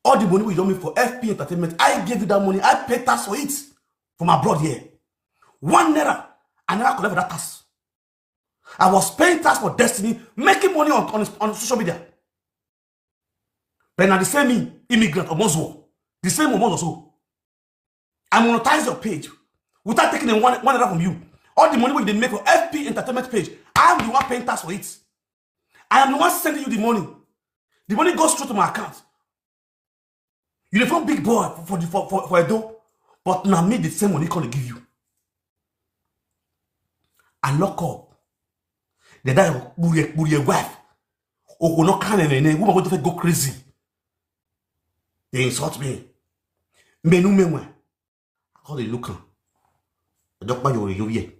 All the money we don't make for F P Entertainment, I gave you that money. I paid tax for it from abroad here. One naira, I never collect for that tax. I was paying tax for Destiny, making money on, on, on social media. But now the same me, immigrant, Omozuo, the same Omozuo. So I monetize your page without taking a one, one naira from you. All the money we they make for F P Entertainment page, I am the one paying tax for it. I am the one sending you the money. The money goes straight to my account. You dey form big boy for for the for for, for Edo, but na me the same money come dey give you. I lock up. They die kpurie kpurie wife. Oko no can nene woman go to go crazy. They insult me. Menu menwe. I call the look am. I just buy your your ear.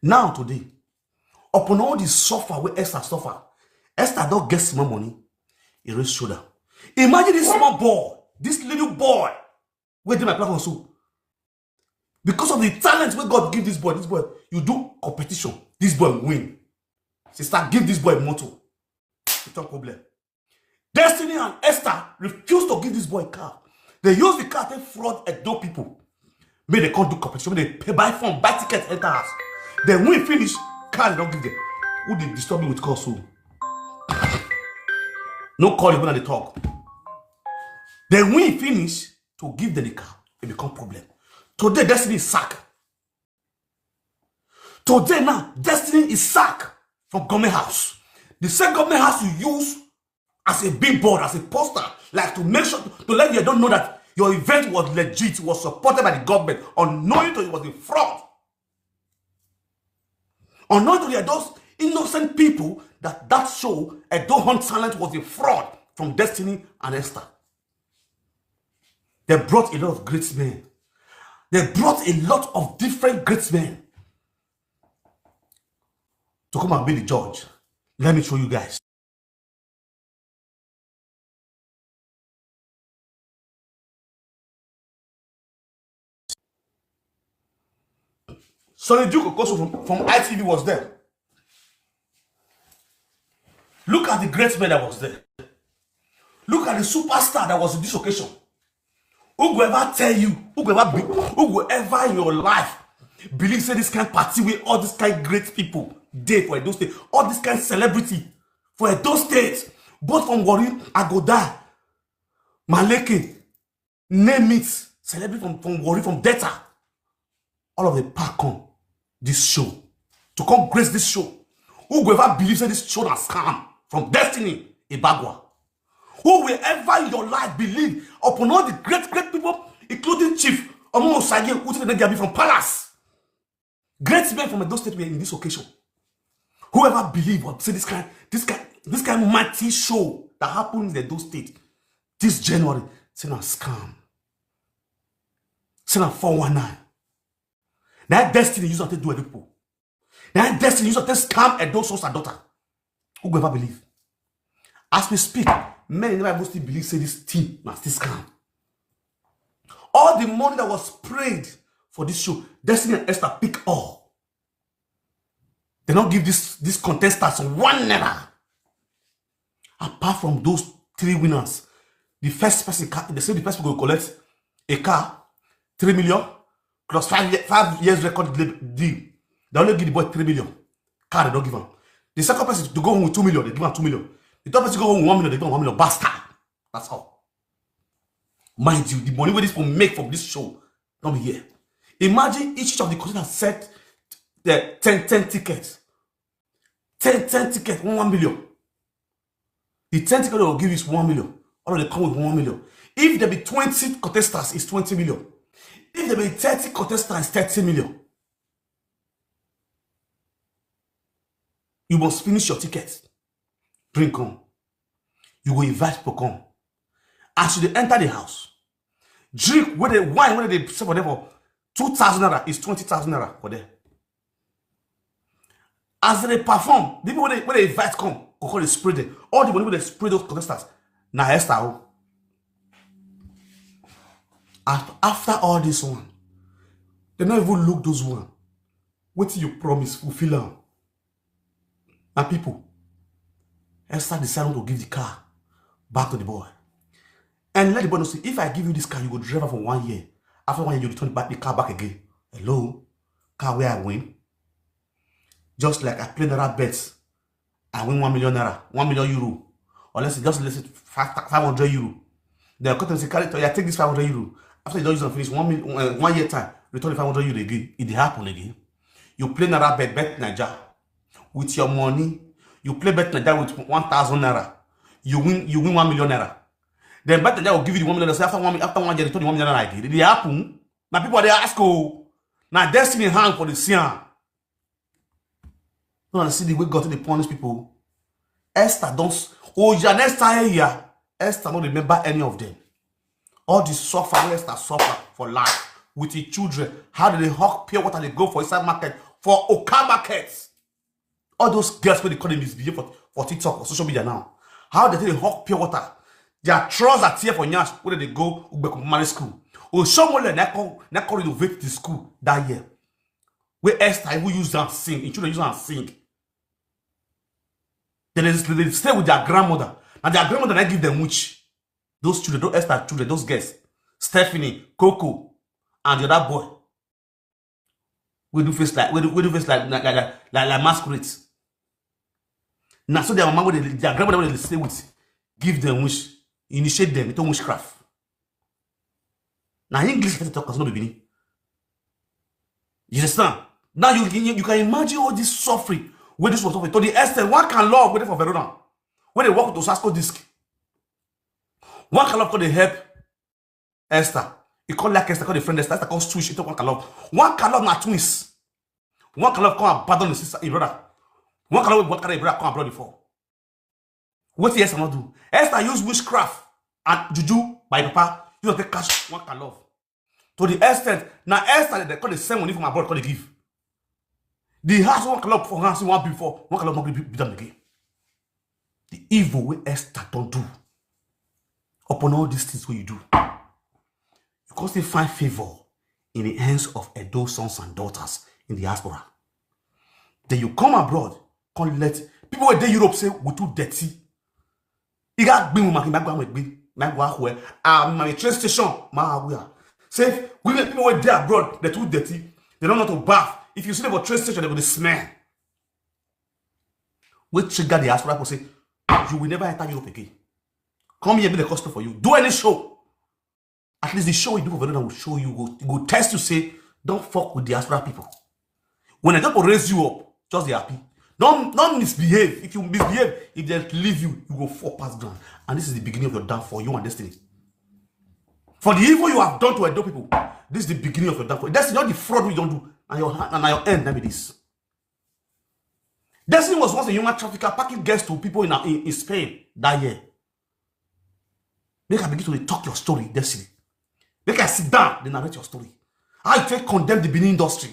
Now today, upon all the suffer where Esther suffer, Esther don't get small money. He raise shoulder. Imagine this small boy, this little boy, where did my platform so? Because of the talent where God give this boy, this boy, you do competition, this boy win. Sister, give this boy motor. It's no problem. Destiny and Esther refuse to give this boy car. They use the car to fraud Edo people. Make they come do competition, make they pay buy phone, buy ticket, enter house. Then when we finish, car they don't give them. Who they disturb me with call so? No call you when I dey talk. Then when he finish to give them the car, it become problem. Today, Destiny is sacked. Today now, Destiny is sacked from government house. The same government house you use as a billboard, as a poster, like, to make sure to let you don't know that your event was legit, was supported by the government, unknowing to it was a fraud. Unknowing to those innocent people that that show, Edo Hunt Silent, was a fraud from Destiny and Esther. They brought a lot of great men. They brought a lot of different great men to come and be the judge. Let me show you guys. Sonny Duke Okosu from, from I T V was there. Look at the great men that was there. Look at the superstar that was in this occasion. Who go ever tell you, who go ever be, who go ever in your life believe say this kind party with all this kind great people dey for Edo State, all this kind celebrity for Edo State, both from Warri, Agoda, Maleke, name it, celebrity from, from Warri, from Delta, all of the pack come this show to come grace this show. Who go ever believe say this show na scam from Destiny Ibagwa? Who will ever in your life believe upon all the great, great people, including Chief Omo Osage, who take the from Palace? Great men from Edo State were in this occasion. Whoever believe or say this kind, this kind, this kind mighty show that happened in Edo State this January, say na scam. Say na four one nine. Na Destiny use am take do Edo people. Na Destiny use am take scam Edo son's daughter. Who go ever believe? As we speak, many never even still believe say this thing na still scam. All the money that was sprayed for this show, Destiny and Esther pick all. They don't give this, these contestants one naira. Apart from those three winners, the first person, ca- they say the first person go collect a car, three million, plus five, ye- five years record lab- deal. They only give the boy three million. Car, they don't give him. The second person to go home with two million, they give him two million. The third person go home with one million, they give him one million. Basta. That's all. Mind you, the money wey this people make from this show, not be here. Imagine each of the contestants set the ten, ten tickets. Ten, ten tickets, one, one million. The ten tickets they will give is one million. All of them come with one million. If there be twenty contestants, it's twenty million. If there be thirty contestants, thirty million. You must finish your ticket. Drink come. You go invite people come. As you dey enter the house, drink wey dey, wine wey dey sell for there for two thousand naira is twenty thousand naira for there. As they perform, the people wey dey, wey dey invite come, go call dey spray them. All the money wey dey spray those contestants, na Esther o. Af- After all this one, they no even look those one. Wetin you promise, fulfill am. Na people, Esther decide not to give the car back to the boy. And let the boy know say, if I give you this car, you go drive am for one year. After one year, you return back the car back again. Hello? Car where I win? Just like I play naira bets, I win one million naira, one million euro. Or let's say, just let's say five, five hundred euro. Then I come to say, carry it, yeah, take this five hundred euro. After you don't use it finish, one, mil- uh, one year time, return the five hundred euro again. It dey happen again. You play naira bet, Bet Naija with your money. You play Bet Naija with one thousand naira. You win, you win one million naira. Then Bet Naija will give you the one million naira. Say after one, after one year, return the one million naira again. It dey happen. Now people dey ask, oh, now Destiny hang for the sian. Now see the way God dey punish people. Esther don't. Oh, yeah, next time here, Esther don't remember any of them. All the suffer wey Esther suffer for life with his children. How do they hawk pure water? They go for inside market, for Oka market. All those girls wey dey call them misbehave for, for TikTok or social media now. How they take dey hawk pure water? Their trousers tear for nyash wey they go Ugbeku Primary School. Oshomole na come, na come renovate the school that year. Where Esther even use am sing, him children use am sing. Then they, they stay with their grandmother. Now their grandmother na give them which? Those children, those Esther children, those girls, Stephanie, Coco, and the other boy. We do face like we do, we do face like like like, like, like masquerade. Now so their mama wey dey, their grandmother wey dey stay with, give them wish, initiate them into witchcraft. Now English get to talk, no be Benin. You understand? Now you, you, you can imagine all this suffering where this was suffering to the extent One Ka Love waiting for Verona, when they work with Osasco disc. One Ka Love could help Esther. He called like Esther, called a friend Esther, Esther called switch into One Ka Love. One Ka Love na twins. One Ka Love come abandon his sister, his brother. One Ka Love, One Ka Love, brother come abroad before. What Esther not do? Esther use witchcraft and juju by papa. You don't take cash One Ka Love. To the extent, now Esther, they call the same money from abroad, call the give. The house One Ka Love for house, one before, One Ka Love not be, be them again. The evil way Esther don't do. Upon all these things what you do, you can still find favor in the hands of Edo sons and daughters in the diaspora. Then you come abroad, come let people wey dey Europe say we too dirty. You got bring my my my my my my train station, my where say women, people wey dey abroad, they too dirty. They don't know to bath. If you see them for train station, they go dey smell. We trigger the diaspora people say you will never enter Europe again. Come here, be the custom for you. Do any show. At least the show you do for Verona will show you, go, go test you, say, don't fuck with diaspora people. When I don't raise you up, just be happy. Don't, don't misbehave. If you misbehave, if they leave you, you go fall past ground. And this is the beginning of your downfall, you and Destiny. For the evil you have done to Edo people, this is the beginning of your downfall. That's not the fraud we don't do. And your, and your end, let me this. Destiny was once a human trafficker packing girls to people in, in, in Spain that year. Make I begin to dey talk your story, Destiny. Make I sit down, then narrate your story. How you take condemn the Benin industry?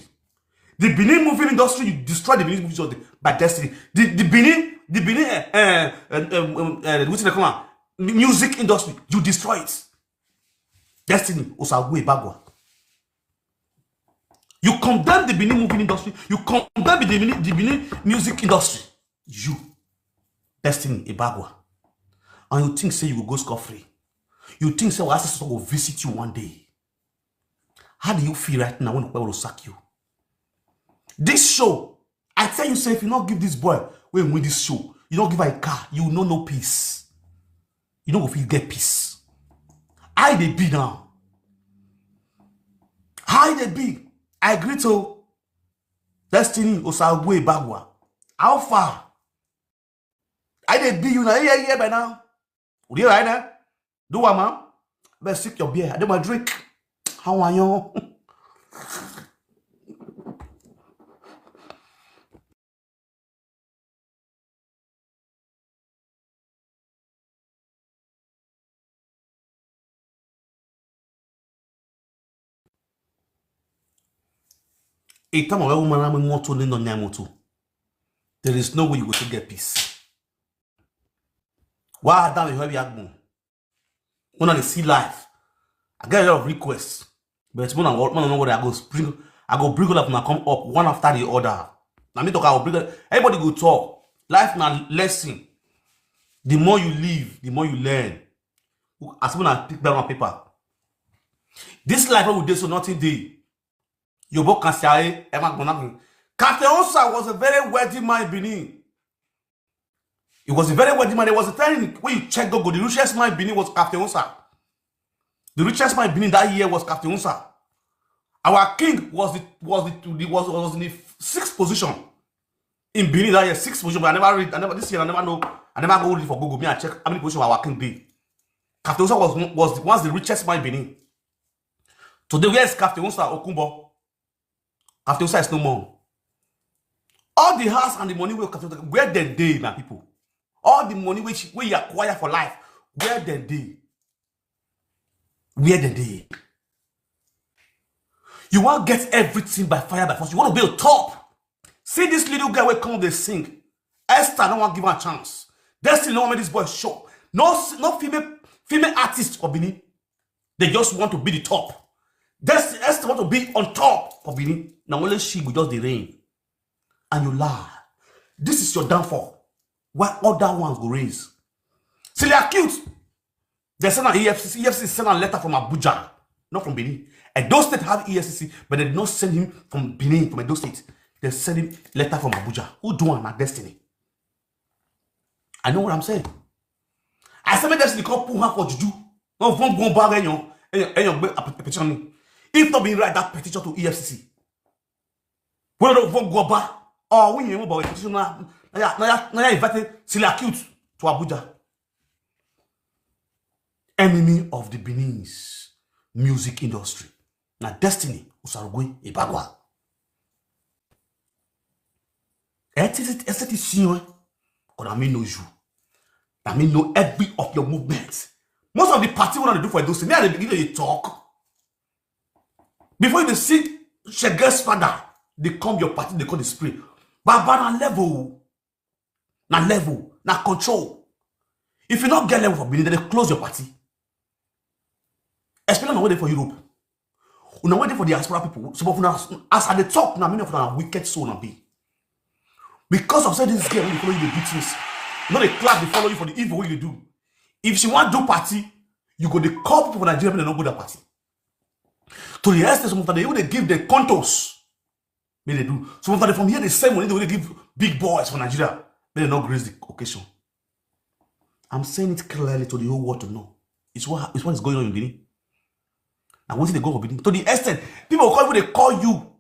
The Benin movie industry, you destroy the Benin movie industry by Destiny. The, the Benin, the Benin, uh, uh, uh, uh, uh, what's it called? Music industry, you destroy it. Destiny Osagu Ebagwa. You condemn the Benin movie industry. You condemn the Benin, the Benin music industry. You, Destiny Ebagwa. And you think say you go go scot free. You think say our ancestors go visit you one day. How do you feel right now when Okpebholo sack you? This show, I tell you, say if you not give this boy wey win this show, you don't give her a car, you know no peace. You no go fit get peace. How e dey be now? How e dey be? I agree to Destiny Osagu Ebagwa. How far? How e dey be you now? Yeah, yeah, by now. Would you right now? Do what, man? Better sip your beer. I do my drink. How are you? Ita ma wewe mara mi moto ni no nya moto. There is no way you go to get peace. Why that we have yagbon? When I see life, I get a lot of requests. But when I, when I know what I go bring, I go bring all of them come up one after the other. Now me talk, I will bring everybody go talk. Life na lesson. The more you live, the more you learn. As when I pick down my paper. This life wey we dey so nothing dey. Yobo Kansiae, Emma Bonapin. Captain Osa was a very wealthy man in Benin. He was a very wealthy man. There was a time when you check Google, the richest man in Benin was Captain Osa. The richest man in Benin that year was Captain Osa. Our king was the was the, the was, was in the sixth position in Benin that year, sixth position. But I never read, I never this year, I never know, I never go read for Google. Me, I check how many positions our king did. Captain Osa was was once the richest man in Benin. Today, where is Captain Osa Okunbo? Captain Osa is no more. All the house and the money wey Captain Osa, where dem dey, my people? All the money which wey you acquire for life, where dem dey? Where dem dey? You wan get everything by fire by force. You want to be on top. See this little girl wey come dey sing. Esther no wan give her chance. Destiny no wan make this boy show. No, no female female artist for Benin. They just want to be the top. Destiny Esther want to be on top of Benin. Now only she will just the reign. And you lie. This is your downfall. Why other ones go raise? See, they are cute. They send an E F C C. E F C C send a letter from Abuja, not from Benin. Edo State have E F C C, but they did not send him from Benin, from Edo State. They send him letter from Abuja. Who do am? Na Destiny. I know what I'm saying. I say make Destiny come put hand for juju. No, won't go back any, any, any petition. If not been write that petition to E F C C, we don't won't go back. Oh, we ain't about petition now. Now, now, now, invited Sile Acute to Abuja. Enemy of the Benin's music industry. Now, Destiny Osarugwe Ibagwa. Ẹ ti, ẹ ti, ẹ ti see you, 'cause I mean know you. I mean know every of your movements. Most of the party wey una dey do for Edo State, me I dey begin to dey talk. Before you dey see Shege's father, dey come your party, dey come dey spray. Baba, na level o. Na level, na control. If you no get level for Benin, dem dey close your party. Especially una wey dey for Europe. Una wey dey for diaspora people. Some of una, as I dey talk now, many of una wicked soul una be. Because of say this girl wey dey follow you dey do things, no dey clap dey follow you for the evil wey you dey do. If she wan do party, you go dey call people for Nigeria make dem no go that party. To the extent some of them dey even dey give them contos. Make dem do. Some of them from here dey send money, dem dey give big boys for Nigeria make dem no grace the occasion. I'm saying it clearly to the whole world to know. It's what, it's what is going on in Benin. Na wetin dey go for Benin. To the extent, people go come even dey call you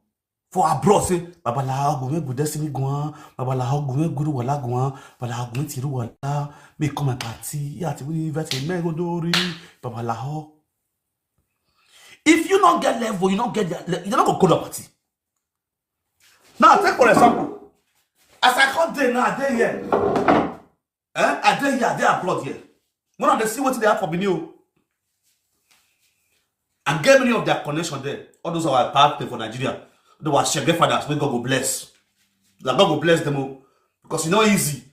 for abroad, say, "Babalawo, go make good Destiny go on. Babalawo, go make good Wala go on. Babalawo, go make Tiru Wala. Make come my party. Yeah, Tiru, invite me, go do it. Babalawo." If you no get level, you no get the le-, you no go go the party. Now, take for example, as I come there now, I dey here. Eh? I dey here, I dey abroad here. When I dey see wetin dey happen for Benin o. And get many of their connection there. All those our parents for Nigeria, they were Shege fathers, may God go bless. Na God go bless them o. Because e no easy.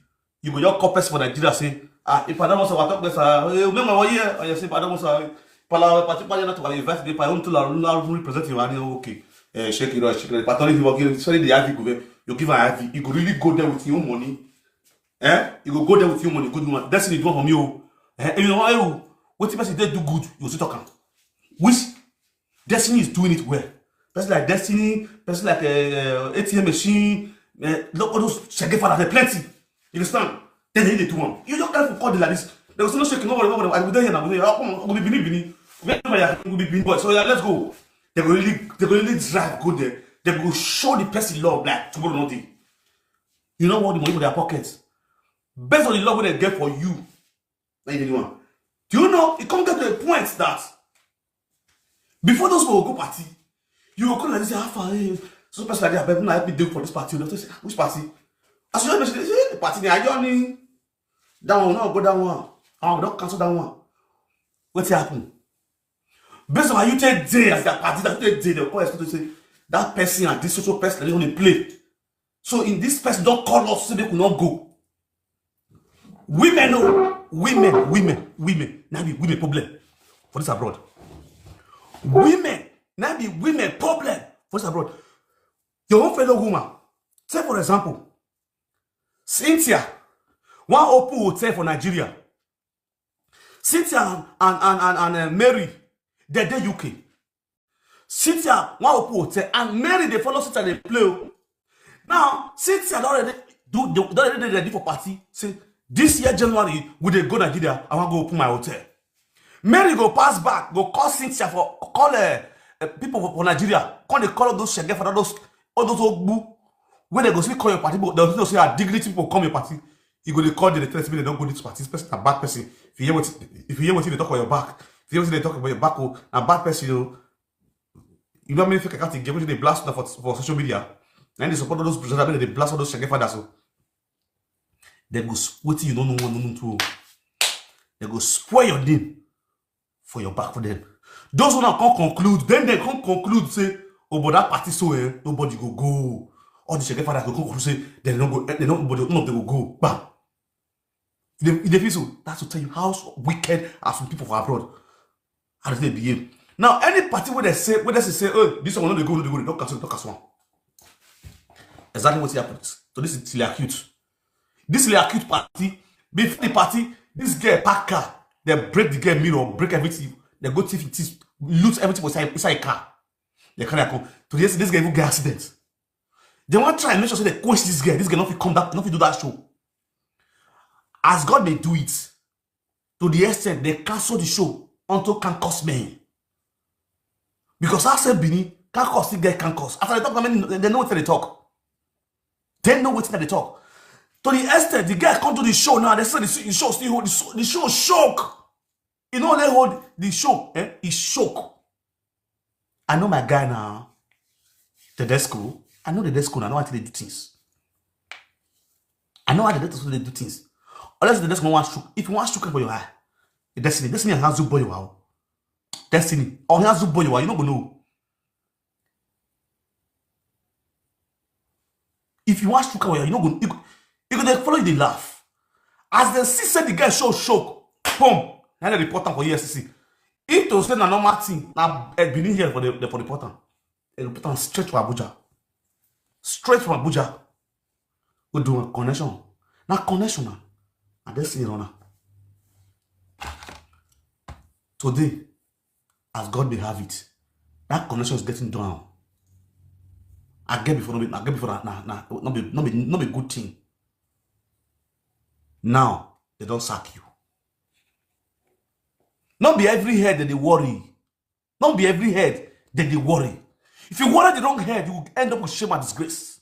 You go just call person for Nigeria say, "Ah, if I don't say what talk this, ah, eh, remember what year? Oh, yes, if I don't say, pala, particularly not to invest the pala, until I don't represent you, I know, okay. Eh, shake it, shake it. But only if you give, sorry, the I V go, you give an I V, you go really go there with your own money. Eh? You go go there with your money, good one. Destiny do one for me o. Eh? You know, eh, wetin person dey do good, you still talk am. Which Destiny is doing it well. Person like Destiny, person like, eh, eh, A T M machine, eh, look, all those Shege fathers, they plenty. You understand? Then they dey do one. You just can't call them like this. They go say, "No shake, no worry, no worry. I go dey here now, I go dey here. Come on, I go be Benin, Benin. We go be Benin, boy. So yeah, let's go." They go really, they go really drive go there. They go show the person love like tomorrow no dey. You know what? The money for their pockets. Based on the love wey they get for you, na you dey do am. Do you know, e come get to a point that before those people go party, you go call like this, "How far, eh, so person like that, abeg, una help me dey for this party." They say, "Ah, which party?" As you mention, they say, "The party, I join that one, no go that one. I don cancel that one." Wetin happen? Based on how you take dey as their party, that you take dey, they come expect to say, "That person and this social person, they only play." So in this person don call us say make we no go. Women, no, women, women, women. Na be women problem for this abroad. Women, na be women problem for this abroad. Your own fellow woman, say for example, Cynthia wan open hotel for Nigeria. Cynthia and, and, and, and, uh, Mary, they dey U K. Cynthia wan open hotel and Mary dey follow Cynthia dey play o. Now, Cynthia don already do, don already dey ready for party. Say, "This year January, we dey go Nigeria. I wan go open my hotel." Mary go pass back, go call Cynthia for, call, eh, eh, people for, for Nigeria. Come dey call all those shege for all those, all those ogbu. When they go still call your party, but they go say, "Ah, dignity people come your party." You go dey call them, dey tell them say make they no go this party. This person na bad person. If you hear what, if you hear what they talk about your back, if you hear what they talk about your back, oh, na bad person, you know. You know how many fake accounts they get, which they blast for, for social media? And they support all those presenters, they blast all those shege fathers, so they go s-, wetin you no know, no know too. They go spoil your name for your back for them. Those who now come conclude, then they come conclude say, "Oh, but that party so, eh, nobody go go." All the shege fathers go come conclude say they no go, eh, they no, nobody, none of them go go. Bam. They, they feel so. That's to tell you how s-, wicked are some people for abroad. How do they behave? Now, any party where they say, where they say, "Oh, this one no dey go, no dey go," they don cancel, don cancel one. Exactly what happens. So this is Sile Acute. This Sile Acute party, before the party, this girl park car, they break the girl mirror, break everything. They go thief, thief, loot everything inside, inside car. They carry am come. To this, this girl even get accident. They wan try make sure say they quench this girl. This girl no fit come that, no fit do that show. As God dey do it, to the extent they cancel the show unto Cancos men. Because I said Benin, Cancos still get Cancos. After they talk, I mean, they know what they talk. They know what they talk. To the extent the guy come to the show now, they say the show still hold, the show, the show shock. You know, they hold the show, eh? It shock. I know my guy now. Tedesco. I know Tedesco now. I know how they do things. I know how Tedesco they do things. Unless Tedesco want shook. If you want shook for your eye, Destiny, Destiny has to boy you out. Destiny, or he has to boy you out. You no go know. If you want shook for your eye, you no go. You go, you go dey follow you dey laugh. As they see say the guy show shock, boom. Now they report am for E F C C. If to say na normal thing, na eh, Benin here for the, the for the report am. They report am straight to Abuja. Straight from Abuja. We do a connection. Na connection na. And they see run am. Today, as God may have it, that connection is getting down. I get before, no be, I get before na, na, na, no be, no be, no be good thing. Now, they don't sack you. No be every head that they worry. No be every head that they worry. If you worry the wrong head, you will end up with shame and disgrace.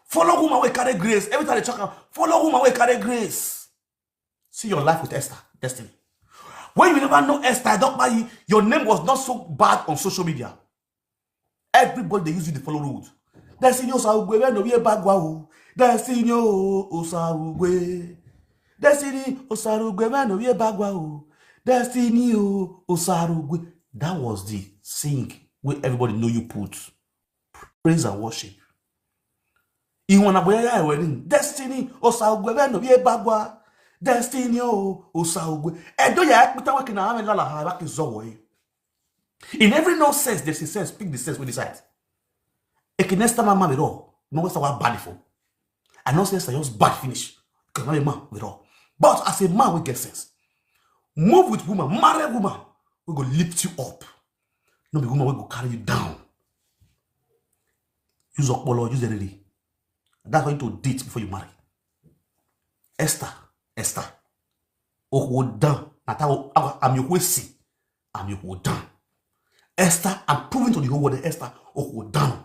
Follow woman wey carry grace. Every time they talk, am, follow woman wey carry grace. See your life with Esther, Destiny. When you never know Esther Adokpayi, your name was not so bad on social media. Everybody they use you to follow road. Destiny Osarugwe, no ye bagwa o. Destiny o, Osarugwe. Destiny Osarugwe, no ye bagwa o. Destiny o, Osarugwe. That was the sing where everybody know you put. Praise and worship. Iwana boya ya ewerin. Destiny Osarugwe, no ye bagwa. Destiny o, Osarugwe. Edo ya ekpita weke na ame lala ha, baki zowo e. In every nonsense, there's a sense. Pick the sense with the side. Eke next time I'm at all. No, what's our bad for? I know sense, I just bad finish. Because I'm a man with all. But as a man, we get sense. Move with woman, marry woman. We go lift you up. No be woman, we go carry you down. Use okpolo, use energy. That's why you to date before you marry. Esther, Esther. Okwodan. Nata, I'm your si. I'm your dan. Esther, I'm proving to the whole world that Esther Okwodan.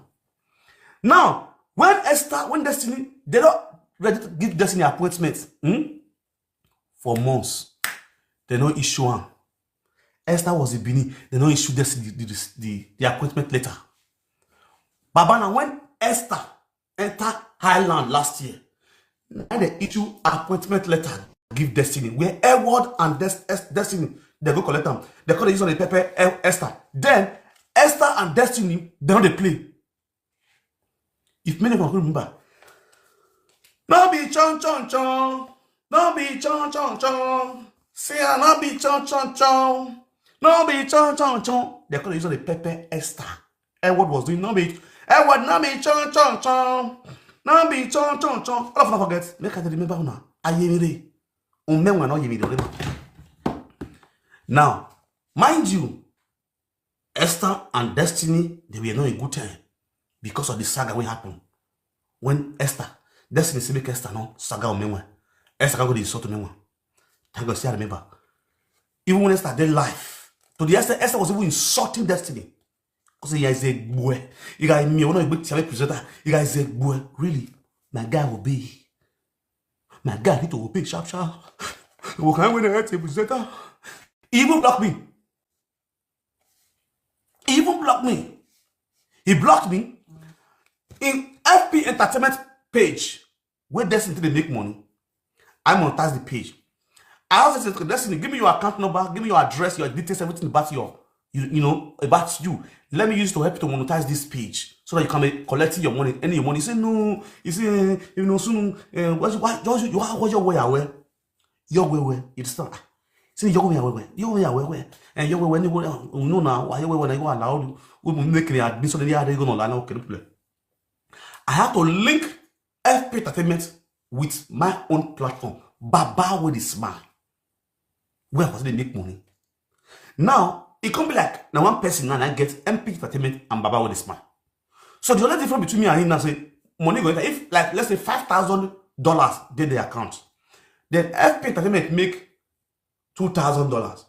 Now, when Esther, when Destiny, they don't ready to give Destiny appointment, hmm? For months, they don't issue am. Esther was in Benin, they don't issue Destiny the, the, the, the appointment letter. Baba, now when Esther enter Highland last year, and they issue appointment letter give Destiny, where Edward and Des- Es- Destiny, they go collect them. They call the use on the paper E- Esther. Then Esther and Destiny, they don't they play. If many of you remember, no be chon chon chon, no be chon chon chon. See, I no be chon chon chon, no be chon chon chon. They call the use on the paper Esther. Edward was doing no be Edward no be chon chon chon, no be chon chon chon. All of them forget. Make I remember una. Ayemire. Umenwa no yemire. Now, mind you, Esther and Destiny, they were not in good time because of the saga wey happen. When Esther, Destiny say make Esther no saga Umenwa. Esther go dey insult Umenwa. Thank God, say I remember. Even when Esther dey life, to the extent Esther was even insulting Destiny. Because he is a boy. You guys, me, one of the big presenter. You guys, a boy. Really? My guy will be. My guy need to obey sharp sharp. What can we do? Presenter. He even block me. He even block me. He blocked me. In F P Entertainment page, where Destiny they make money, I monetize the page. I also said, "Destiny, give me your account number, give me your address, your details, everything about your, you, you know, about you. Let me use it to help you to monetize this page so that you can be collecting your money, any your money." He said, "No." He said, "You know, soon, uh, what, what, what, what, what your way away? Your way, way. It's not." He said, "Your way, way, way. Your way, way, way. And your way, way, anyway, uh, you know now, why your way, when I go allow you, we will make the admission, the other, you gonna allow, okay, no problem." I have to link F P Entertainment with my own platform, Baba with the Smile, where I was they make money. Now, it can be like now one person now I get M P Entertainment and Baba with the Smile. So the only difference between me and him now say money go enter. If, like, let's say five thousand dollars did the account, then F P Entertainment make two thousand dollars.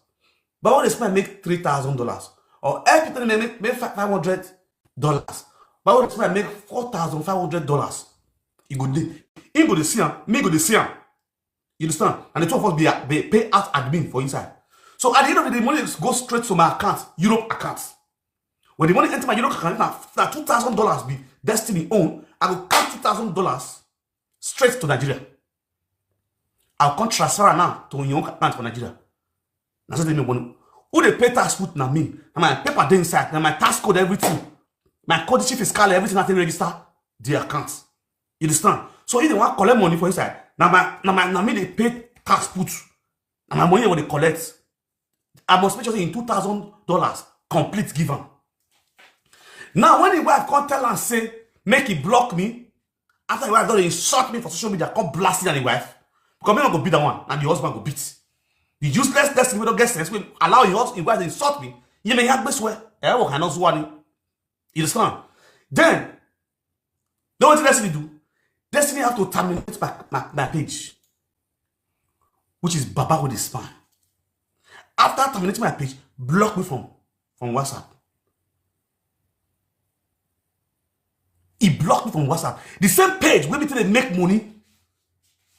But when they spend make three thousand dollars, or everything they make make five hundred dollars. But when they spend make four thousand five hundred dollars, you go dey, him go dey see am, me go dey see am. You understand? And the two of us be, be pay out admin for inside. So at the end of the day, money go straight to my account, Europe account. When the money enter my Europe account, now that two thousand dollars be Destiny own, I go count two thousand dollars straight to Nigeria. I'll come transfer am now to your account for Nigeria. Na so they make money. Who dey pay tax put na me. Na my paper dey inside. Na my tax code, everything. My code chief is call everything. I take register the account. You understand? So if they want collect money for inside, na my na my na me dey pay tax put. Na my money wey dey collect. I must make sure say in two thousand dollars complete give am. Now when the wife come tell am say make he block me, after the wife don dey insult me for social media, come blast him and the wife, because me no go beat that one, and the husband go beat. The useless person wey don get sense, wey allow him hus- him wife dey insult me, you may have best well. Eh, what kind of one? You understand? Then, then wetin Destiny do? Destiny have to terminate my, my, my page, which is Baba with the spine. After terminating my page, block me from, from WhatsApp. He blocked me from WhatsApp. The same page where me take dey make money,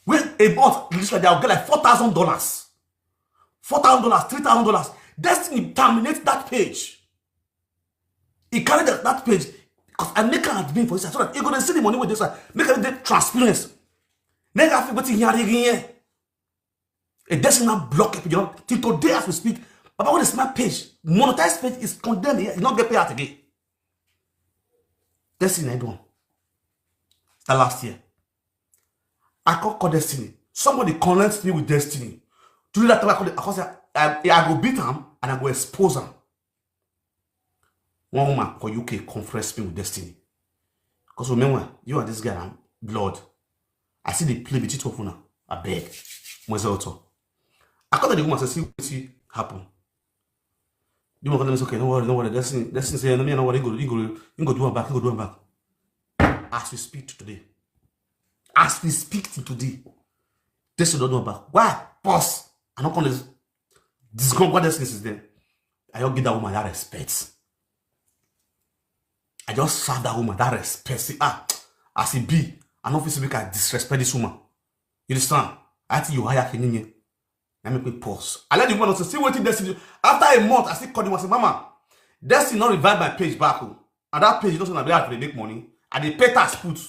wey a month, this like I'll get like four thousand dollars, four thousand dollars, three thousand dollars. Destiny terminate that page. He carry that, that page because I make an admin for inside so that he go dey see the money with this side. Make it dey transparency. Nigga, I feel wetin he are here. A Destiny now block it. You know, till today as we speak, Baba with the smart page, monetized page is condemned. He not get paid out again. Destiny I do am. That last year, I call call Destiny. Somebody connects me with Destiny. During that time, I call, I call say I, I go beat am and I go expose am. One woman for U K confess me with Destiny. Because remember, you and this guy are blood. I see the play between two of una. I beg. Mwezoto. I call the woman and say, see what happen. The woman come tell me say, okay, no worry, no worry. Destiny, Destiny say, no, me, no worry, he go, he go, he go do am back, he go do am back. As we speak today, as we speak till today, Destiny don do am back. Why? Pause. I no come this this come what Destiny since then. I don't give that woman that respect. I just serve that woman that respect. Say, ah, as it be, I no fit say make I disrespect this woman. You understand? I think you hire Kenini. Let me quick pause. I let the woman know say, see wetin Destiny do. After a month, I still call the woman say, Mama, Destiny not revive my page back. Oh. And that page, you know, so na where I dey make money. I dey pay tax put.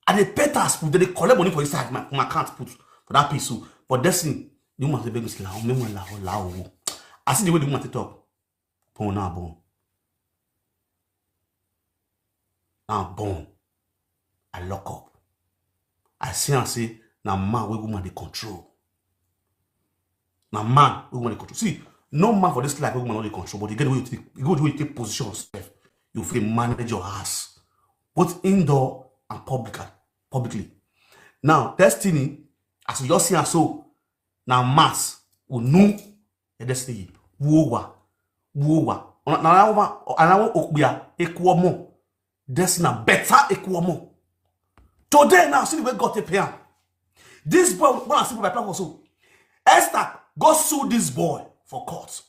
I dey pay tax put. They dey collect money for inside my, my account put for that page. So, but Destiny, the woman say, beg me, say, la, oh, me, la, oh, la, oh. I see the way the woman take talk. Born now, born. Now, born. I lock up. I see and say, na man wey woman dey control. Na man wey woman dey control. See, no man for this life wey woman no dey control, but you get the way you take, you get the way you take position yourself. You fit manage your house, both indoor and public, publicly. Now, Destiny, as you just see am so, na mass, unu, Destiny, wuowa, wuowa. Na, na, na, na, okpia, ekuomo. Destiny, na better ekuomo. Today now, see the way God take pay am. This boy, when I see my platform so, Esther, go sue this boy for court.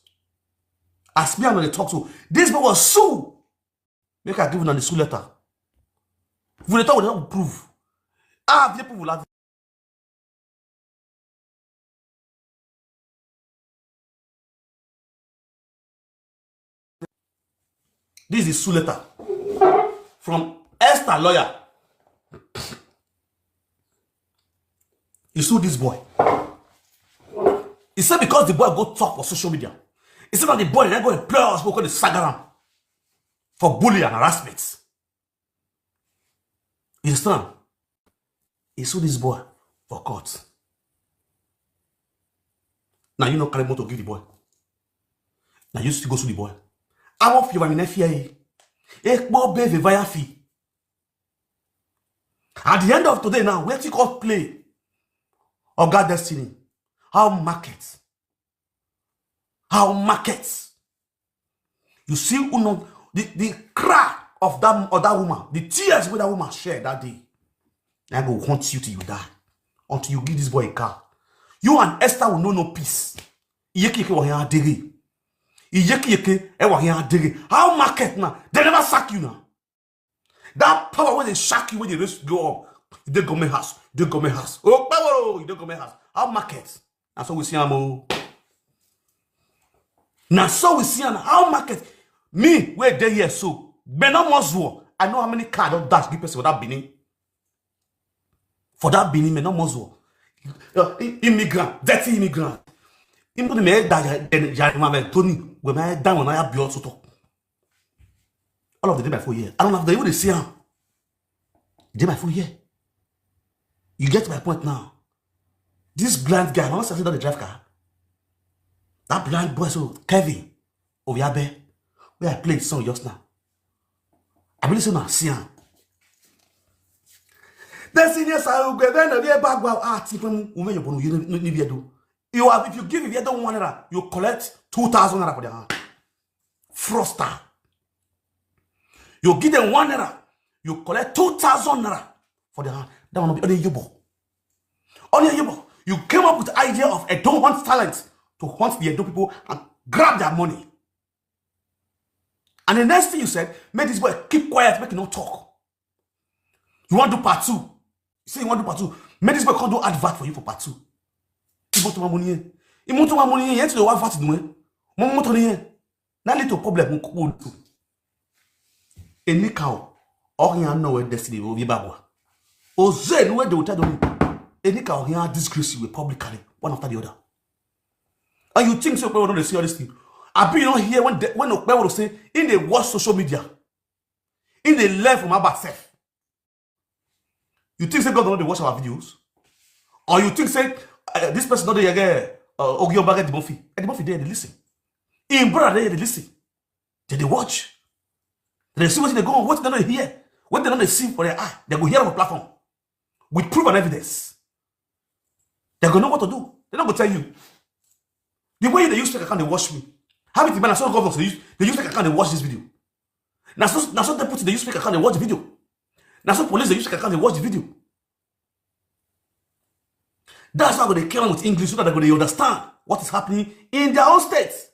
As me and they talk so, this boy was sue. Make I give una the sue letter. If we dey talk, we dey talk with proof. Ah, the people will have. This is sue letter from Esther lawyer. He sue this boy. He said because the boy go talk for social media. He said that the boy then go employ us, go call the sagaram for bully and harassment. You understand? He sue this boy for court. Now you no carry motor give the boy. Now you still go sue the boy. I want you, I mean, F I A. Ekpo be the via fee. At the end of today now, where you call play? Oga Destiny. How market? How market? You see, uno, the, the cry of that other woman, the tears with that woman shared that day, I go haunt you till you die. Until you give this boy a car. You and Esther will know no peace. Iyeki yeke wa ya dere. Iyeki yeke e wa ya dere. How market now? They never sack you now. That power when they shock you, when they raise you up, you dey government house, you dey government house. Oh, power, oh, you dey government house. How market? Na so we see am, oh. Na so we see am. How market? Me, where dey here so, Benin Moswo, I know how many car don dash give person for that Benin. For that Benin, Benin Moswo. Uh, i- immigrant, dirty immigrant. Imbo me da ya, ya, ya, ma me Tony, we me da, we me ya bi otuto. All of them dey my phone here. I don't have the, even dey see am. Dey my phone here. You get my point now. This blind guy, I wan say don dey drive car. That blind boy, so Kevin Obiabe, where I played song just now. I believe say na see am. The senior sa ugwe, then the bag wa, ah, tipem, ume yo bonu, you need, need, you have, if you give, if you don't want naira, you collect two thousand naira for their hand. Froster. You give them one naira, you collect two thousand naira for their hand. That one no be only you, bo. Only you, bo. You came up with the idea of a don't want talent to hunt the Edo people and grab their money. And the next thing you said, make this boy keep quiet, make him not talk. You want to do part two? You say you want to do part two. Make this boy come do advert for you for part two. Imoto ma money. Imoto ma money. Yet you want advert no. Mo moto ni. Na little problem mo ko do. Anyhow, all you know with Destiny will be bagwa. Oze no wey dey tell you. Anyhow, he disgrace you publicly, one after the other. And you think so, people don't see all this thing. I be you don't hear when the, when Okpebholo say in dey watch social media, in dey learn from about self. You think say God don't dey watch our videos? Or you think say uh, this person don't dey get uh, Ogi Obaga Edimofi? Edimofi dey dey listen. In brother dey dey listen. They dey watch. They dey see what they go on, what they don't hear, what they don't see for their eye. They go hear on platform with proof and evidence. They go know what to do. They don't go tell you. The way they use fake account, they watch me. How it man, I saw governors they use, they use fake account, they watch this video. Now so, now so deputy they use fake account, they watch the video. Now so police they use fake account, they watch the video. That's why they came out with English so that they go they understand what is happening in their own states.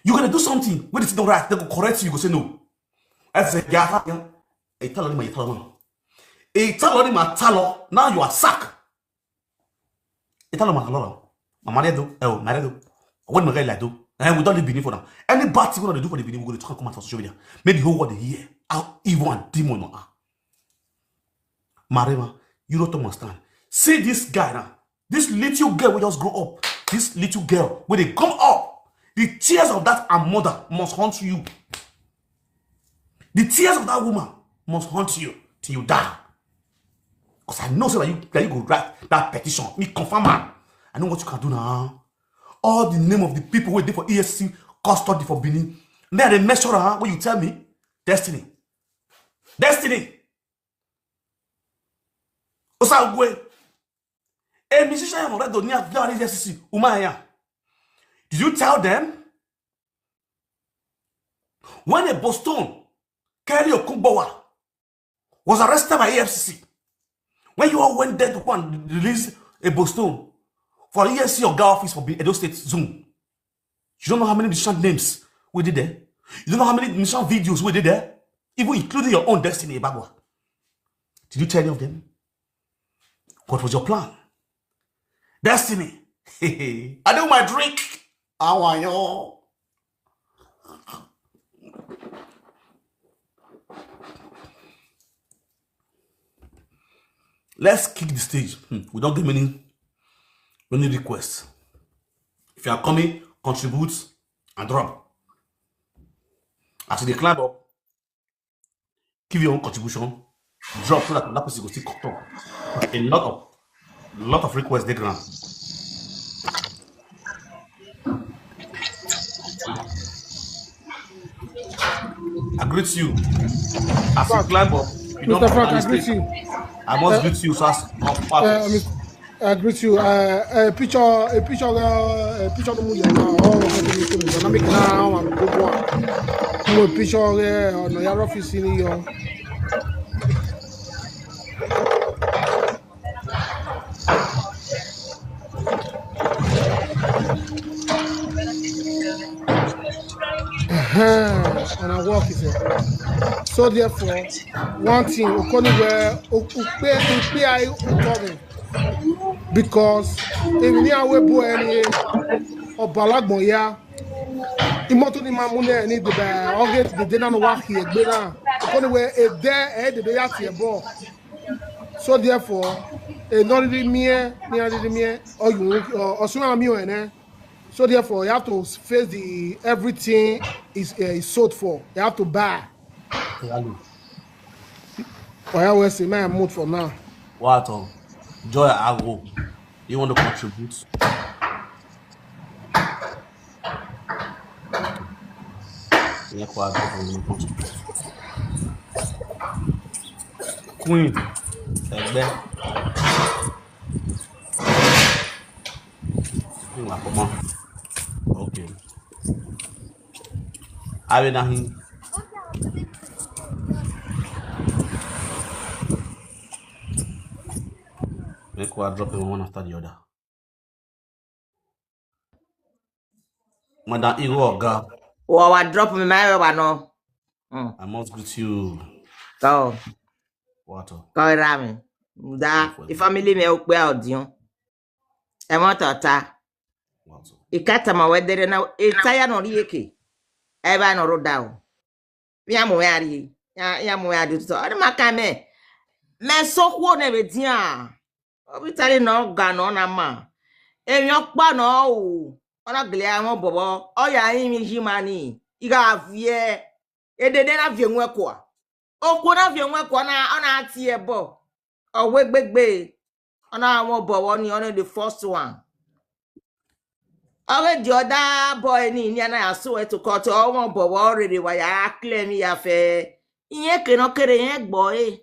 You gonna do something when it's not right, they go correct you, you go say no. I say, yeah, yeah. Italo ni ma italo. Italo ni ma talo. Now you are sacked. Italo ma talo. Mama do, oh, Mare do. When my guy like do, and we don't live Benin for now. Any bad thing we don't do for the Benin, we go to come out for social media. Make the whole world hear how evil and demon are. Marema, you don't understand. See this guy now. This little girl will just grow up. This little girl, when they come up, the tears of that her mother must haunt you. The tears of that woman must haunt you till you die. Because I know so that you, that you go write that petition. Me confirm am. I know what you can do now. All the name of the people waiting for E S C custody for Benin. May I make sure, huh, what you tell me? Destiny. Destiny. Osagwe. A musician already near the E S C. Umaya. Did you tell them? When a Boston, Kelly Okungbowa, was arrested by E F C C, when you all went there to go and release a Boston for E F C C Oga office for Edo State Zone, you don't know how many musician names we did there. You don't know how many musician videos we did there, even including your own Destiny Ebagwa. Did you tell any of them? What was your plan? Destiny. I do my drink. How are you? Let's kick the stage. Hmm, we don't get many many requests. If you are coming, contribute and drop. As they climb up, give your own contribution, drop so that that person go still come. A lot of lot of requests dey ground. I greet you. As you climb up, you don't Mister Frank, I greet you. I must greet you. So as uh, I greet you. Uh, a picture, a picture, uh, a picture no more. Now, all of them is going to make now and go go. Mo picture, uh, on the office in here. So therefore, one thing, Okoni where Ukpe Ukpe I Ukoni, because if you are we boy any or Balagboya, imoto ni mamune ni the best. Okay, the dinner no work here. Okoni where a day a day ya ti ebo. So therefore, a not really me, me really me, or you or soon I'm you and eh. So therefore, you have to face the everything is uh, is sold for. You have to buy. Hello. Oya we say man mood for now. What? Um, Joy Ago, you want to contribute? Yẹn kó àgbẹ̀ fún mi. Queen ẹgbẹ́. Ìwà pọ̀ mọ́. Okay. Ààrẹ náà hin. Make we drop them one after the other. Madam Igo Oga, Wa wa drop me my wa no. Mm. I must greet you. Go. What? Go rami. Da i family me ukpe audion. E mo tota. What? I kata ma wedere na e taya no rieke. E ba no roda o. Ya mo ya ri. Ya ya mo ya di to. Ori maka me. Me so kwo ne be dia. Obi tari no ga no na ma. E mi okpa no o. Ona gle awon bobo. O ya yin mi jimani. I ga vie. E dede na vie nwe kwa. Okwo na vie nwe kwa na ona ati ebo. Owe gbegbe. Ona awon bobo ni ona the first one. Owe the other boy ni ni ana asu e to cut awon bobo already wa ya claim ya fe. Iyen ke no kere yen gbo e.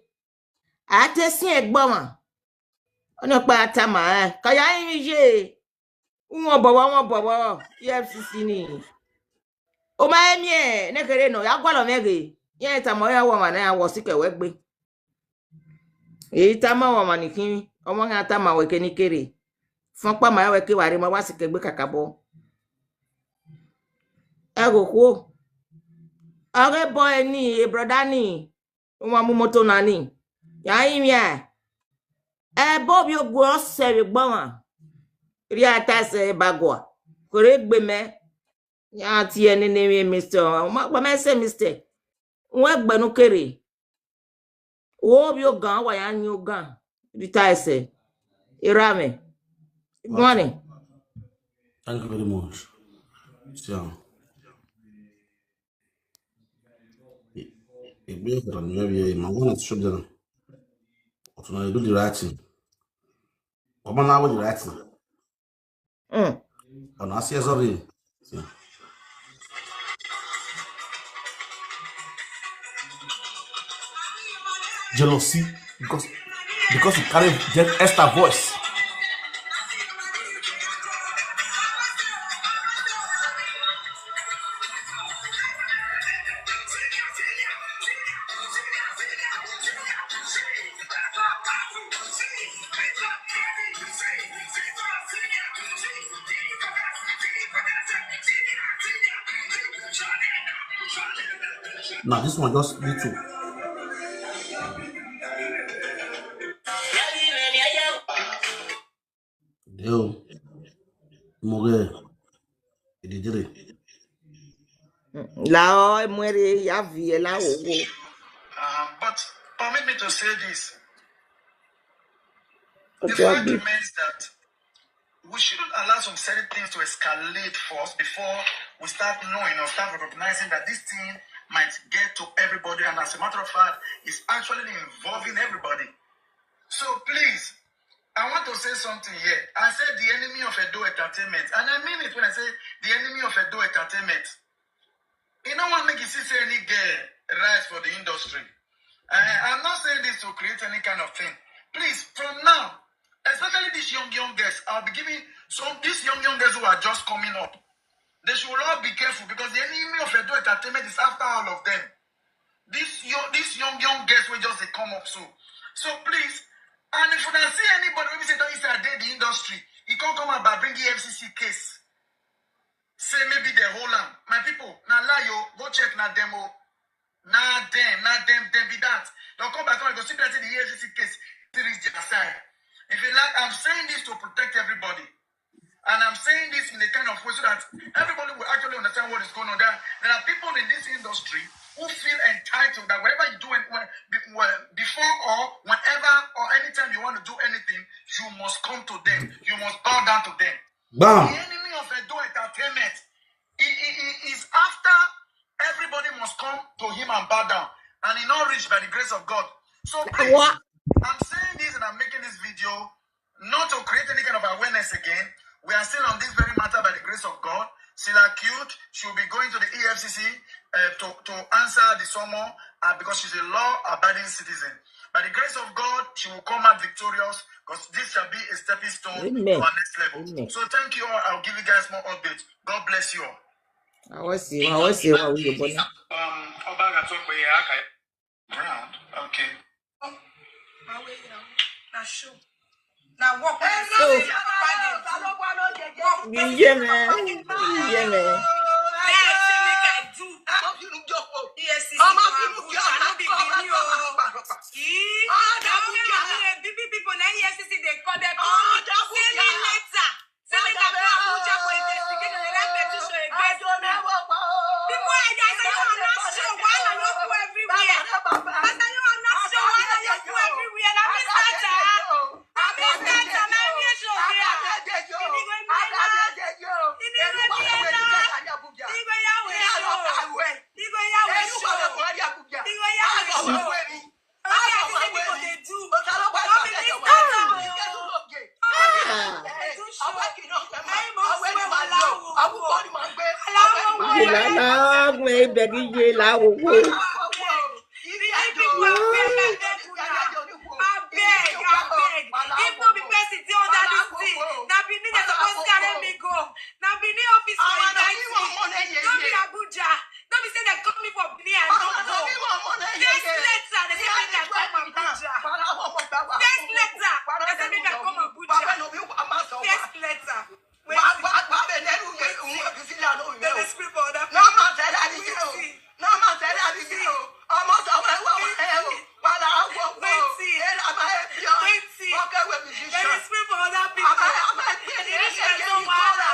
A te sin e gbo won. Ona pa ata ma e. Ka ya yin mi je. Won bobo won bobo. E F C C ni. O ma emi e ne kere no ya gwa lo mege. Yen ta mo ya wo ma na ya wo sike we gbe. Eyi ta ma wo ma ni kin. Omo ya ta ma we ke ni kere. Fon pa ma ya we ke wa re ma wa sike gbe kakabo. E go kwo. Oge boy ni e brother ni. O ma mu moto na ni. Ya yin mi e. E bo bi ogun ose be gbo won. Ri ata se bagwa. Kore gbe me. Ya ti ene ne mi mister. O ma gba me se mister. Won gbe nu kere. Wo bi ogan wa ya ni ogan. Ri ta ese. Irame. Good morning. Thank you very much. So, it means that I'm maybe my one is should do. But when you do the right thing, come on now with the right thing. Mm. And I see sorry. Jealousy because because you carry Esther voice. Now this one just little. Deo. More. Ididire. La o muere ya vie la wo wo. Um, but permit me to say this. The fact remains that we shouldn't allow some certain things to escalate for us before we start knowing or start recognizing that this thing might get to everybody. And as a matter of fact, it's actually involving everybody. So please, I want to say something here. I said the enemy of Edo Entertainment, and I mean it when I say the enemy of Edo Entertainment. You know what make you see say any girl rise for the industry? I, I'm not saying this to create any kind of thing. Please, from now, especially these young young girls, I'll be giving some these young young girls who are just coming up. They should all be careful because the enemy of Edo Entertainment is after all of them. This young, these young young girls will just dey come up so. So please, and if you see anybody wey be say don inside dey the industry, he can't come out by bringing F C C case. Say maybe they hold am. My people, na lie o. Go check na demo. Nah, them, nah, them, them be that. They'll come back and go see plenty the E F C C case. It is genocide. If you like, I'm saying this to protect everybody. And I'm saying this in a kind of way so that everybody will actually understand what is going on. There, there are people in this industry who feel entitled that whatever you do when, when, be- when, before or whenever or anytime you want to do anything, you must come to them. You must bow down to them. The Bam. Enemy of Edo Entertainment, he, he, he is after everybody must come to him and bow down. And he not reached by the grace of God. So please, What? I'm saying this and I'm making this video not to create any kind of awareness again. We are still on this very matter by the grace of God. She's accused. She will be going to the E F C C uh, to, to answer the summon uh, because she's a law-abiding citizen. By the grace of God, she will come out victorious because this shall be a stepping stone to Amen. our next level. Amen. So thank you all. I'll give you guys more updates. God bless you all. I will see. I will see what we go. Um, Obaga talk for here. Okay. Brown. Okay. Now work with So, the you hear me? You hear me? E F C C to Abuja, no be Benin o. Ee, na only Abuja, big big people na E F C C dey call them. Send me letter. Say make I go Abuja for investigation. They write petition against me. People are just say you are not sure. Wahala yokwu everywhere. As you are not sure, wahala yokwu everywhere. Na me start am. Na me start am. Na me show there. Ini go eme na. Ini go eme na. Igwe ya we show. Igwe ya we show. Igwe ya we show. Wetin I see say people dey do? No be me start am o. Ah. Dey do show. Na him must swear wala wo. Yela la gbe begi yela wo wo. Big big people, abeg, abeg, abeg. If no be person dey under this thing, na Benin dem suppose carry me go. Na Benin office for invite me. No be Abuja. No be say dem call me for Benin, I no go. First letter, they say make I come Abuja. First letter, they say make I come Abuja. First letter. Wait. Dem dey scream for other people. Wetin? Wetin? Dem dey scream for other people. English person wahala.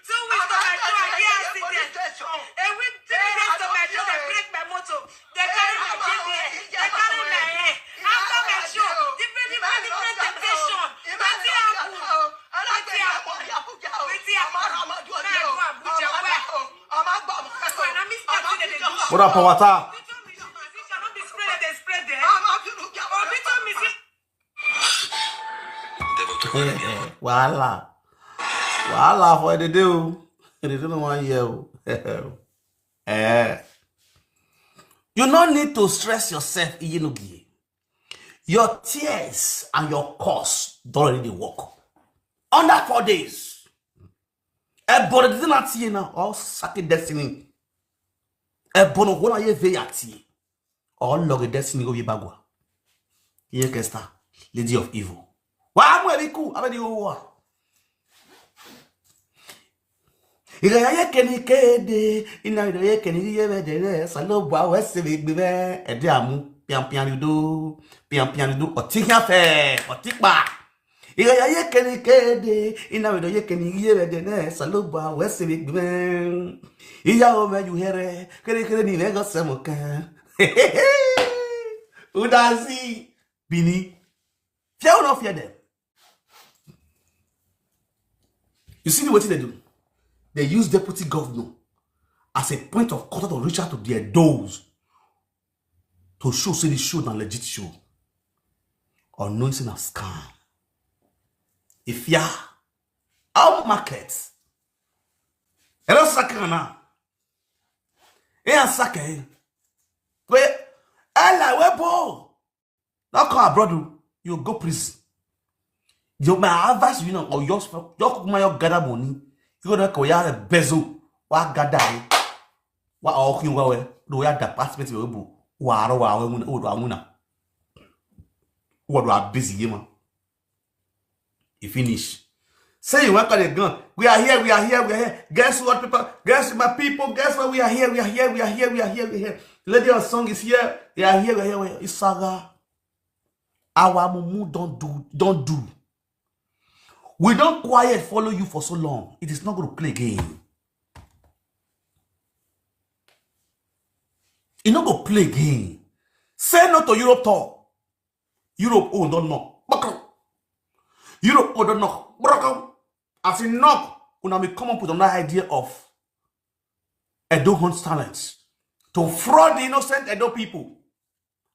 Two weeks to my show, I get accident. A week, three days to my show, dem break my motor. Dem carry my J B L. Dem carry my hair. After my show, different, different, different temptation. Wetin happen? Wetin happen? Wetin happen? Now I go Abuja. Where? Where? Na me start to dey do show. What up, Pawata? Obi told me say, no be spread, dem spread there. Obi told me say, Wahala. Wahala for the day o. The day no wan hear o. Eh. You no need to stress yourself, Iyenugie. Your tears and your curse don already dey work. Under four days. Ebore did not see now. All sucking destiny. Ebono wona ye ve ati. All log destiny go ye bagwa. Ye kesta. Lady of evil. Wa mo ebiku abedi wo wa. Ìrẹ̀yà yé kẹ́ni kéde, iná ìrẹ̀yà yé kẹ́ni yé bẹ́ẹ̀ dẹ̀ rẹ̀, sálọ́bù àwọ̀ ẹ̀sẹ̀ lè gbé bẹ́ẹ̀, ẹ̀dẹ́ àmú, pianpian rido, pianpian rido, ọ̀tí híàfẹ́, ọ̀tí pa. Ìrẹ̀yà yé kẹ́ni kéde, iná ìrẹ̀yà yé kẹ́ni yé bẹ́ẹ̀ dẹ̀ rẹ̀, sálọ́bù àwọ̀ ẹ̀sẹ̀ lè gbé bẹ́ẹ̀. Ìyá ọmọ ẹ̀yù hẹ́rẹ́, kérékéré ni ìrẹ́gọ́ sẹ́mu kan. Udazi, Bini. Fear or not fear them. You see the wetin they do? They use deputy governor as a point of contact to reach out to their doors to show say the show na legit show. Or knowing say na scam. If ya, our market. Hello, Sakana. Hey, Sakana. Wait, Ella, where ball? Now come abroad, you go prison. You my advice, you know, or your your my your gather money. You gonna call your bezo. Wa gather. Wa all you wa we. Do ya department we bu. Wa ro wa we muna. O do amuna. Wa do a busy man. You finish. Say you want to gun. We are here, we are here, we are here. Guess what, people? Guess my people, guess what? We are here, we are here, we are here, we are here, we are here. Lady Unsung is here. They are here, we are here, we are here. Isaga. Our mumu don't do, don't do. We don't quiet follow you for so long. It is not going to play game. You not go play game. Say no to Europe tour. Europe own don't knock. Bakam. Europe own don't knock. Bakam. As in knock, una may come up with another idea of Edo Hunt talents to fraud the innocent Edo people.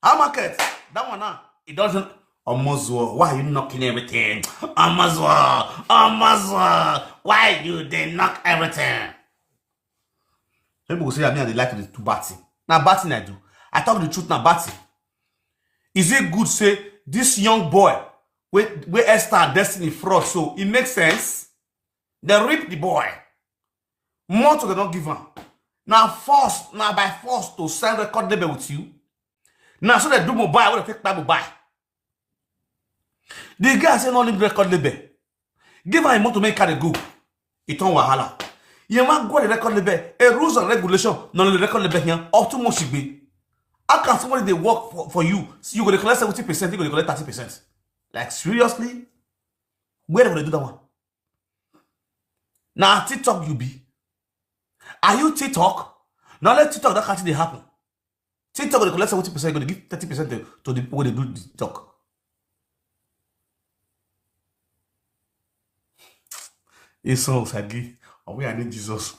How market? That one now, it doesn't. Omozuo, why are you knocking everything? Omozuo, Omozuo, why you they knock everything? People go say, I mean, I dey like to do bad thing. Now, bad thing I do. I talk the truth now, bad thing. Is it good say this young boy, where, where Esther and Destiny fraud, so it makes sense? They rip the boy. Motor they don't give him. Now force, now by force to sign record label with you. Now so they do mobile, what they take that mobile. The guy say no need record label. Give her a motor make her go. It on wahala. You want go the record label. A rules and regulation, no the record label here, or too much be. How can somebody they work for, for you? So you go to collect seventy percent, you go to collect thirty percent. Like seriously? Where they do that one? Now TikTok you be. Are you TikTok? Now let TikTok that can't they happen. TikTok will collect seventy percent, going to give thirty percent to, to the people they do the talk. It's so saggy. Are we, I need Jesus.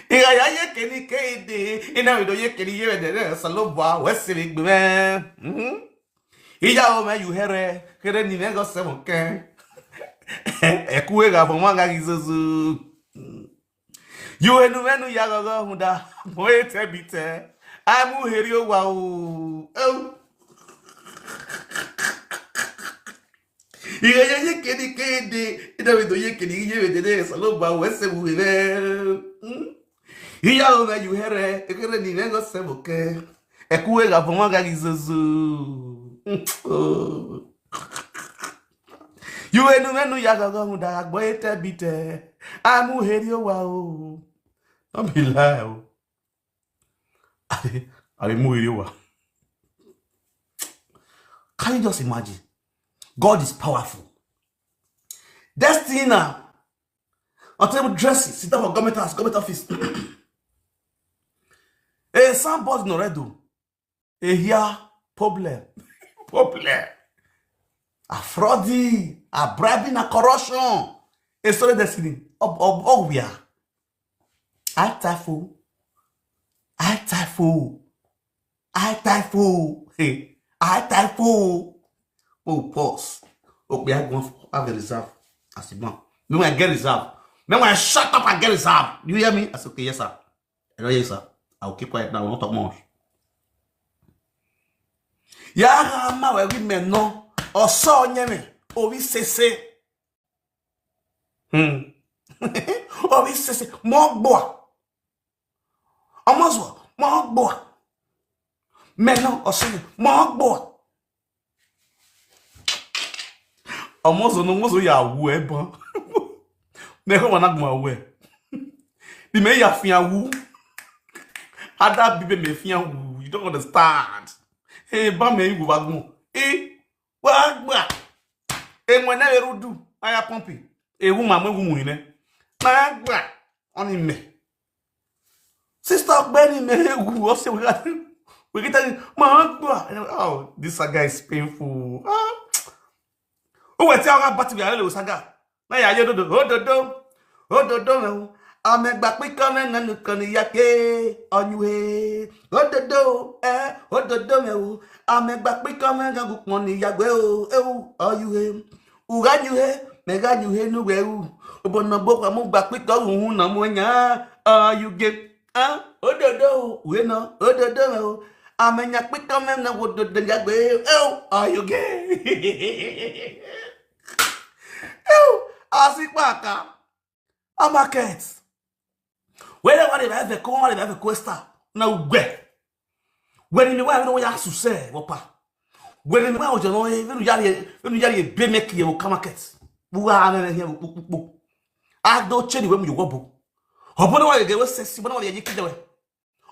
Iya ya ye keni kede, ina wido ye keni ye de de saloba wesiri gbe. Mhm. Iya o me you here, kere ni me go seven ke. Eku e ga fo mo ga gizuzu. You enu menu ya gogo hunda, mo e te bite. Ai mu heri o wa o. Oh. Iye ye ye kedi kedi, ina wido ye kedi ye we de de saloba wese mu we. Hmm? Iya o me you here, ekere ni me go seven ke. Eku e ga fo mo ga gizuzu. Hmm. Oh. You enu menu ya gogo hunda, agbo e te bite. Ai mu heri o wa o. Don't be lie o. I be mu heri o wa. Can you just imagine? God is powerful. Destiny now. I'll tell you, dressing, sit down for government house, government office. A somebody no redo. A here problem. Problem. A frauding, a bribing, a corruption. A story destiny. Ob ob ob we are. I typhoon. I typhoon. I typhoon. Hey, I typhoon. Oh, pause. Okay, I go have a reserve as a man. Me when I get reserve. Me when I shut up, I get reserve. You hear me? I say, okay, yes, sir. I don't hear you, sir. I will keep quiet now. I won't talk much. Ya ma we women no. Oso nyeme. Obi sese. Hmm. Obi sese. Mo gbo. Omozo. Mo gbo. Me no oso. Mo gbo. Omozo no mozo ya wu e bon. Me ko wana gbo we. Bi me ya fian wu. Ada bi be me fian wu. You don't understand. Hey, ba me wu ba gbo. Eh, wa gba. E mo na erudu. Aya pompi. E wu ma mo wu mu ine. Ma gba. Oni me. Sister Benny me wu o se we got. We get ma gba. Oh, this saga is painful. Ah. O we ti ara bati we ale o saga. Na ya yo dodo, ododo. Ododo me o. Amegba piko me na nuko ni yake. Onyuhe. Ododo, eh, ododo me o. Amegba piko me na gupo ni yagwe o. Eh, o, onyuhe. Uga nyuhe, mega nyuhe nu we u. Obono bo kwa mu gba piko hu na mu nya. Oyuge. Ah, ododo, we no, ododo me o. Amenya piko me na wo dodo yagwe. Eh, o, oyuge. Ew, asipaka. A market. Where they want to have a call, they have a questa. Now where? When in the way I don't want to say, wapa. When in the way I was, you know, when you are, when you are a big make you come market. Who are here? I don't change when you wobble. Obono wa ye we sesi, obono wa ye kide we.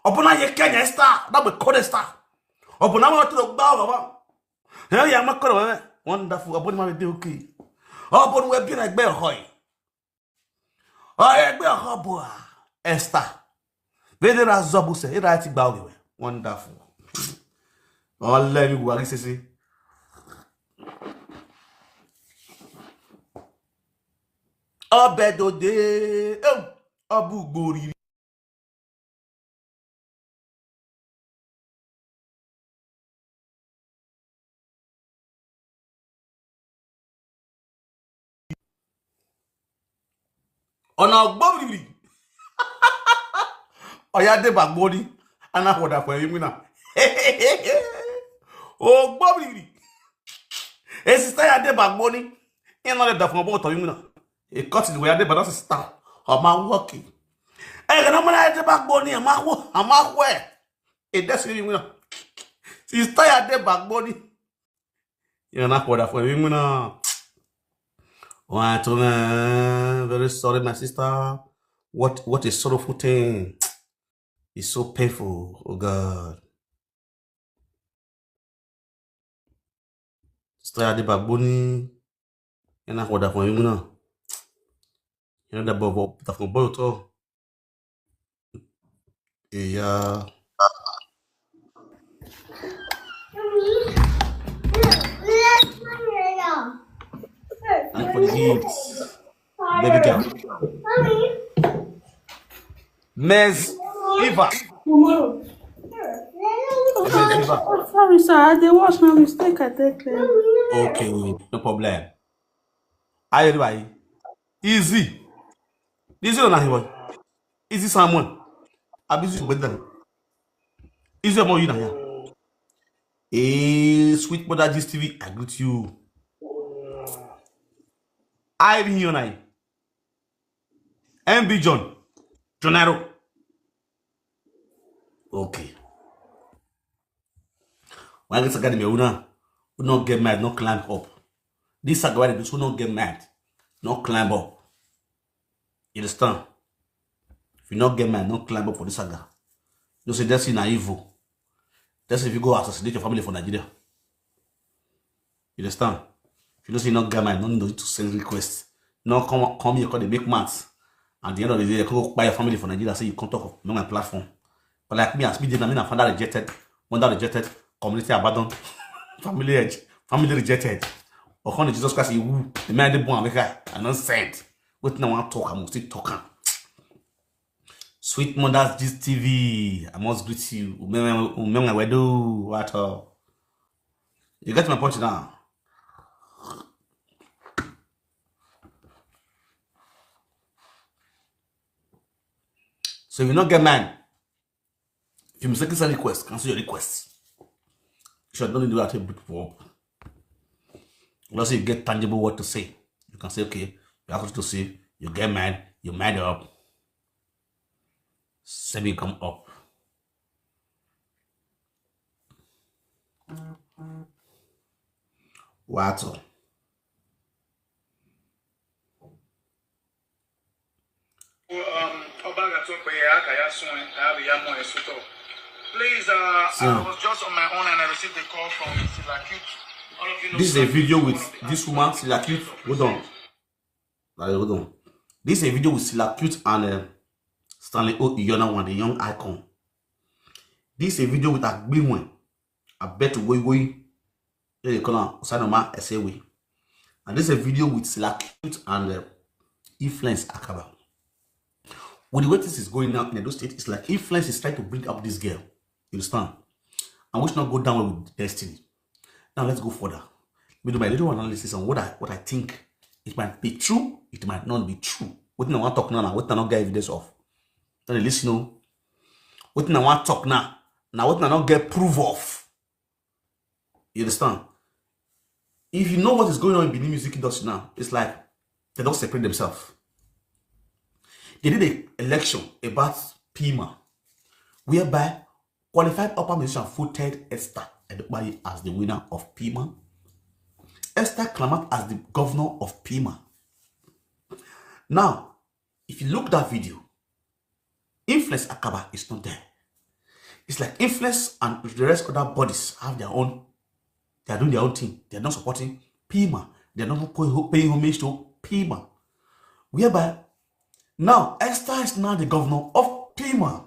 Ọ bụ na ya Kenya star, that be code star. Ọ bụ na mmadụ tụrụ gba ọgọ. Ya ya makọrọ wewe. Wonderful. Ọ bụ na mmadụ dị okay. Ọ bụ na wewe bi na egbe ọhọ. Ọ egbe ọhọ bụ a Esther. Bede na zọbuse, ịra ati gba ogewe. Wonderful. Ọ lẹ mi gwa gị sisi. Ọ bedode. Ew, ọ bụ ugboro iri. Ọ na-agbọ biribiri. Ọ ya deba gbori. A na-akwụda kwa imi na. O gbobiribiri. E sista ya deba gbori. Ị nọ deba fún ọgbọ ụtọ imi na. E kọtị wee ya deba na sista. Ọ ma nwoke. E ga na mara ya deba gbori, a ma hụ, a ma hụ e. E desi imi na. Sista ya deba gbori. Ị na-akwụda fún imi na. What, man? Very sorry, my sister. What, what a sorrowful thing. It's so painful. Oh God. Sister Adebagboni. Ị na-akwụda fún imi na. Ị na-adaba fún ọgbọ ụtọ. Yeah. And for the gifts. Baby girl. Miss Eva. Miss Eva. Oh, sorry, sir. I dey wash my mistake. I take care. Okay, no problem. Hi, everybody. Easy. Easy on everyone. Easy someone. Abi Easy better. Easy more you na here. Hey, sweet mother Gist T V, I greet you. I be here now. M B John. Jonaro. Okay. Why get saga me una? Who not get mad, not climb up. This saga why they do so not get mad, not climb up. You understand? If you not get mad, not climb up for this saga. You say that's in evil. That's if you go assassinate your family for Nigeria. You understand? If you don't say you not get mad, no need to send request. No come come here, call they make maths. At the end of the day, they come go buy your family for Nigeria, say you come talk of on my platform. But like me, as me did, I mean, I found out rejected, one that rejected, community abandoned, family edge, family rejected. Or come to Jesus Christ, he woo, the man they born America, and not sent. What now I talk, I must still talk am. Sweet Mothers Gist T V, I must greet you. Umeme umeme wedu, what all? You get my point now. So if you not get mad, if you mistakenly send request, cancel your request. You should not do that to people up. Unless you get tangible word to say, you can say, okay, you have to say, you get mad, you mad up. Send me come up. Wato. Um, Obaga Tope, Akaya Sun, Abiyamo Esuto. Please, uh, I So- was just on my own and I received a call from Silakute. All of you know This is a Silakute video is with one of the this woman, Silakute. Hold on. Like, hold on. This is a video with Silakute and uh, Stanley O Iyona one, the young icon. This is a video with Agbinwe. I bet Woi Woi. They call her Osanoma Esewe. And this is a video with Silakute and uh, Influence Akaba. With the way this is going now in Edo State, it's like Influence is trying to bring up this girl. You understand? And we should not go down with destiny. Now let's go further. We do my little analysis on what I what I think. It might be true, it might not be true. What I want to talk now, what I not get evidence of. Then listen, no. What I want to talk now, now what I not get proof of. You understand? If you know what is going on in Benin music industry now, it's like they don't separate themselves. They did an election about Pima, whereby qualified upper musician voted Esther Edukpayi as the winner of Pima. Esther Klamat as the governor of Pima. Now, if you look that video, Influence Akaba is not there. It's like Influence and the rest other bodies have their own. They are doing their own thing. They are not supporting P M A. They are not paying, paying homage to P M A. Whereby now Esther is now the governor of P M A.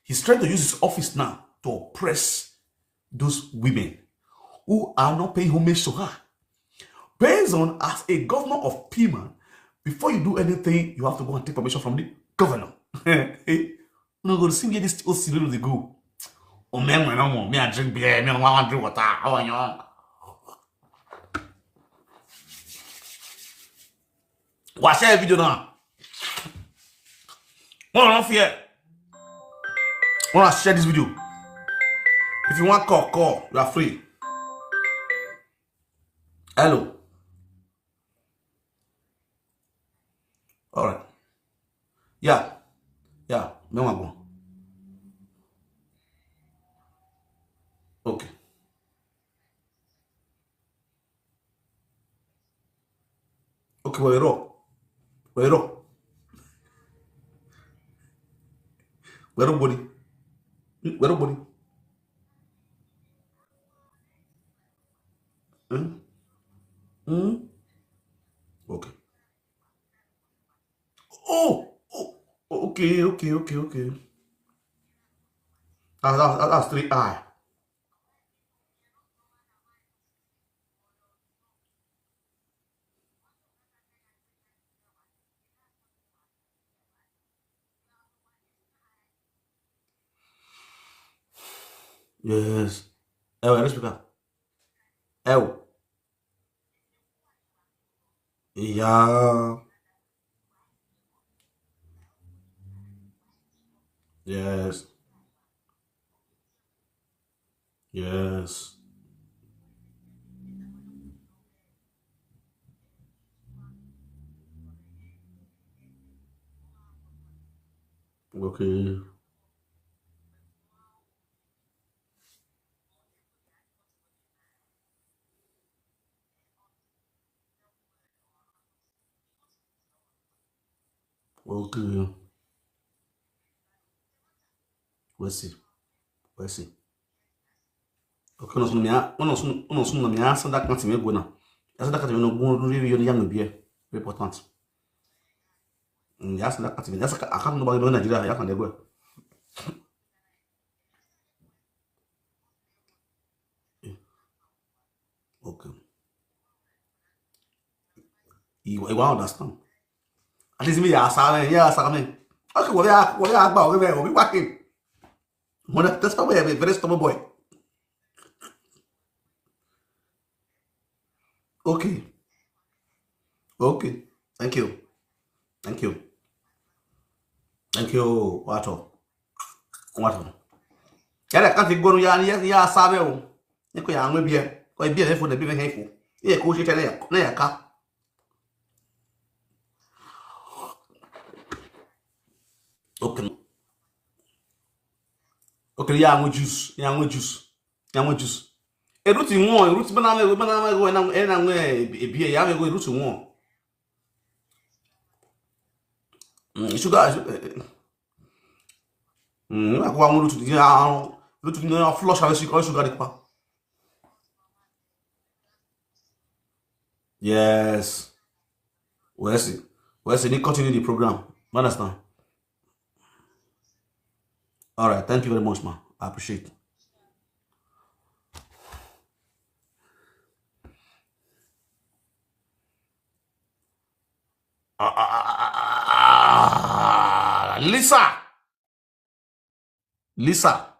He's trying to use his office now to oppress those women who are not paying homage to her. Based on, as a governor of P M A, before you do anything, you have to go and take permission from the governor. Eh, you no go see where this O C dey go. Oh man, no more. Me, I drink beer. Me, I want drink water. How are you? Watch that video now. One, don't fear. Wanna share this video? If you want call, call. You are free. Hello. All right. Yeah. Yeah. Me wan go. Okay. Okay, wait up. Wait up. Wait up, buddy. Wait up, buddy. Hmm? Hmm? Okay. Oh, oh, okay, okay, okay, okay. That, that, that- that's three I. Yes. Ẹ wò, ẹ rí speaker. Ẹ wò. Yeah. Yes. Yes. Okay. Okay. We'll see. We'll see. Okay, no, no, no, no, no, no, me answer that kind of thing, go now. Answer that kind of thing, no, go, really, really, young, be very important. Mm, yes, that kind of thing. That's, I can't nobody in Nigeria. I can't go. Okay. You, you understand? At least me, yeah, sir, yeah, sir, me. Okay, well, yeah, well, yeah, but we, we, we, we, Mother, that's why I'm a very stubborn boy. Okay. Okay. Thank you. Thank you. Thank you. What? What? Yàrá kan ti gbóná ya ya ya sábẹ́ o. Ní kò yà àwọn ibi ẹ̀. Kò ibi ẹ̀ fún ẹbí mi hẹ́n fún. Iye kò ṣe tẹ́lẹ̀ yà náà yà ká. Okay. Okay, ya àwọn juice, ya àwọn juice, ya àwọn juice. Eru ti won, eru ti bana me, bana me go na e na won e bi e ya me go eru ti won. Mm, sugar. Mm, na ko àwọn eru ti ya, eru ti na flush away sugar, sugar de pa. Yes. We'll see. We'll see. They continue the program. You understand? All right. Thank you very much, man. I appreciate it. Ah, ah, ah, ah, ah, ah, Lisa. Lisa.